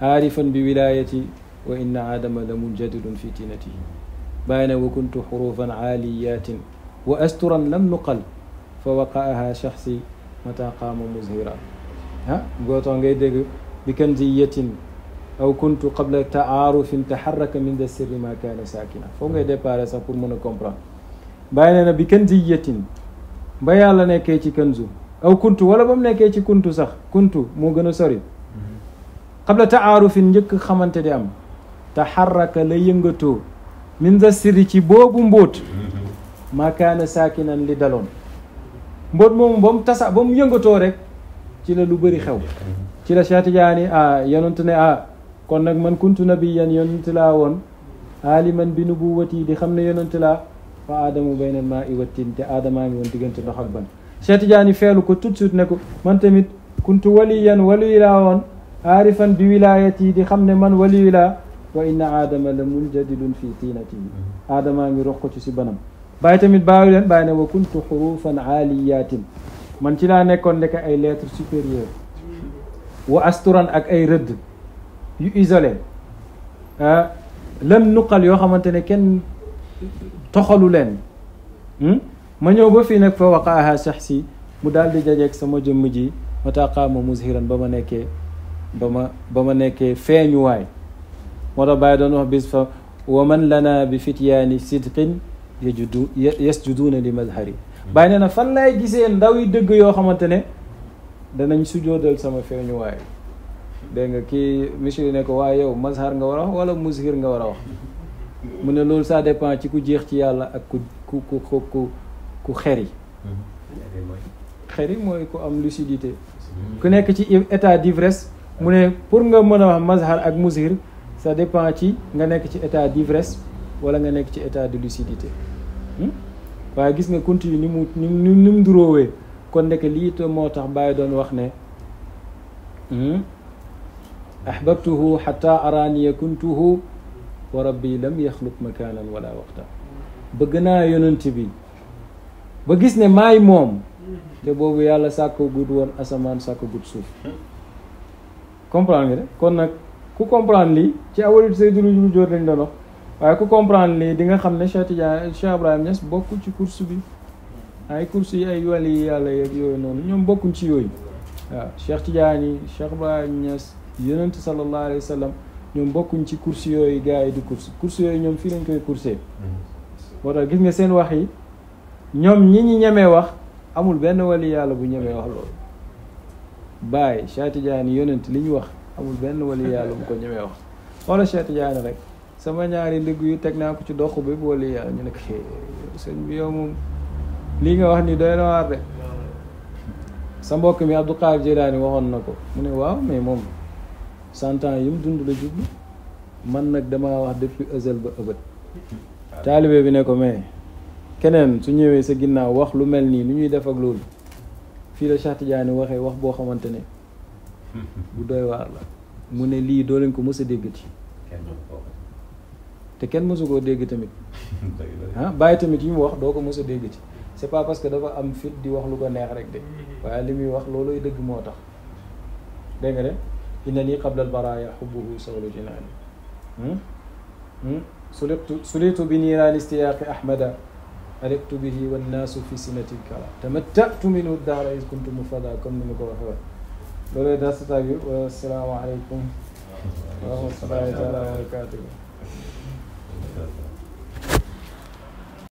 aarifan bi wilayati wa inna aadama la munjadidun fi tinatihi bàyyi ne wa kuntu xurufan aaliyatin wa asturan lam nuqal fa waqaaha shaxsi mata qaama muzhira gootoo ngay dégg bi kanziyatin aw kuntu qabla taarufin taxarraka min da sirri ma kaana saakina foofu ngay déparé sax pour mën a comprendre bàyyi ne bi kanziyatin ba yàlla nekkee ci kanzu aw kuntu wala ba mu nekkee ci kuntu sax kuntu moo gën a sori qabla taarufin njëkk xamante di am taxarraka la yëngatoo min da sirri ci boobu mbóot ma kaana saakinan li daloon mbóot moomu ba mu tasa ba mu yëngatoo rek ci la lu bëri xew ci la Cheikh Tidiane yonent ne kon nag man kuntu nabiyan yonent laa woon aliman bi nubuwati di xam ne yonent laa fa aadamu bayna maa i wattin te aadamaa ngi woon diggante ndox ak ban Cheikh Tidiane feelu ko tout de suite ne ko man tamit kuntu waliyan waliyu laa woon aarifan bi wilayati di xam ne man waliyu laa wa inna aadama la munjadidun fi tiinatihi aadamaa ngi roq ci si banam bàyyi tamit bàyyi leen bàyyi ne wa kuntu xurufan aaliyatin man ci laa nekkoon nekk ay lettres supérieures wa asturan ak ay rëdd yu isolé lam nuqal yoo xamante ne kenn toxalu leen ma ñëw ba fii nag fa waqaaha shaxsi mu daal di jajeeg sama jëmm ji ma taqaama muzhiran ba ma nekkee feeñuwaay moo tax bàyyi doon wax bis fa wa man lana bi fityaani sidqin yasjuduuna li mazhari bàyyi nee na fan lay gisee ndaw yi dëgg yoo xamante ne danañ sujoodal sama feeñuwaay dégg nga kii monsieur ne ko waaye yow mazhar nga war a wax wala muzhir nga war a wax mu ne loolu ça dépend ci ku jeex ci yàlla ak ku xeri xeri mooy ku am lucidité ku nekk ci état d'ivresse mu ne pour nga mën a wax mazhar ak muzhir ça dépend ci nga nekk ci état d'ivresse wala nga nekk ci état de lucidité waaye gis nga kunti yi ni mu duróowee kon nekk lii te moo tax Baye doon wax ne ahbabtuhu xata araaniya kuntuhu wa rabbi lam yaxluq makaanan wala waqta bëgg naa yonent bi ba gis ne maay moom te boobu yàlla sàkko gudd woon asamaan sàkko gudd suuf comprendre nga de kon nag ku comprendre lii ci awalut Seydou Nourou Dior lañ doon wax waaye ku comprendre lii di nga xam ne Cheikh Tidiane Cheikh Ibrahima Niass bokkul ci course bi ay course yi ay wàlli yàlla yeeg yooyu noonu ñoom bokkuñ ci yooyu waaw Cheikh Tidiane yi Cheikh Ibrahima Niass yonent sallallahu alayhi wa sallam ñoom bokkuñ ci course yooyu gars yi di course yooyu ñoom fii lañ koy coursé moo tax gis nga seen wax yi ñoom ñi ñemee wax amul benn wàlli yàlla bu ñemee wax loolu Baye Cheikh Tidiane yonent li ñu wax amul benn wàlli yàlla bu ko ñemee wax wala Cheikh Tidiane rek sama ñaari ndigg yu teg naa ko ci dox bi bu wàlli yàlla ñu ne ko sëñ bi yow moom lii nga wax ni doy na waar de sa mbokk mi Abdou Qadir Jilani waxoon na ko mu ne waaw mais moom 100 ans yi mu dund la jublu man nag damaa wax depuis ësal ba ëbët taalibe bi ne ko mais keneen su ñëwee sa ginnaaw wax lu mel nii nu ñuy def ak loolu fii la Cheikh Tidiane waxee wax boo xamante ne bu doy waar la mu ne lii doo leen ko mës a déggati te kenn mësu koo dégg tamit bàyyi tamit yi mu wax doo ko mës a déggati c'est pas parce que dafa am fit di wax lu ko neex rek de waaye li muy wax looluy dëgg moo tax dégg nga de inna nii qabla al baraya xubbuhu sawlu jinaani suliqtu bi niiraani istiyaaqi ahmada alektu bihi wannaasu fi sinati lkara tamattatu minhu dahra is kuntu mufada comme ni ma ko waxee woon looluy dasata bi wa assalaamu aleykum wa rahmatullahi taala wa barakatuhu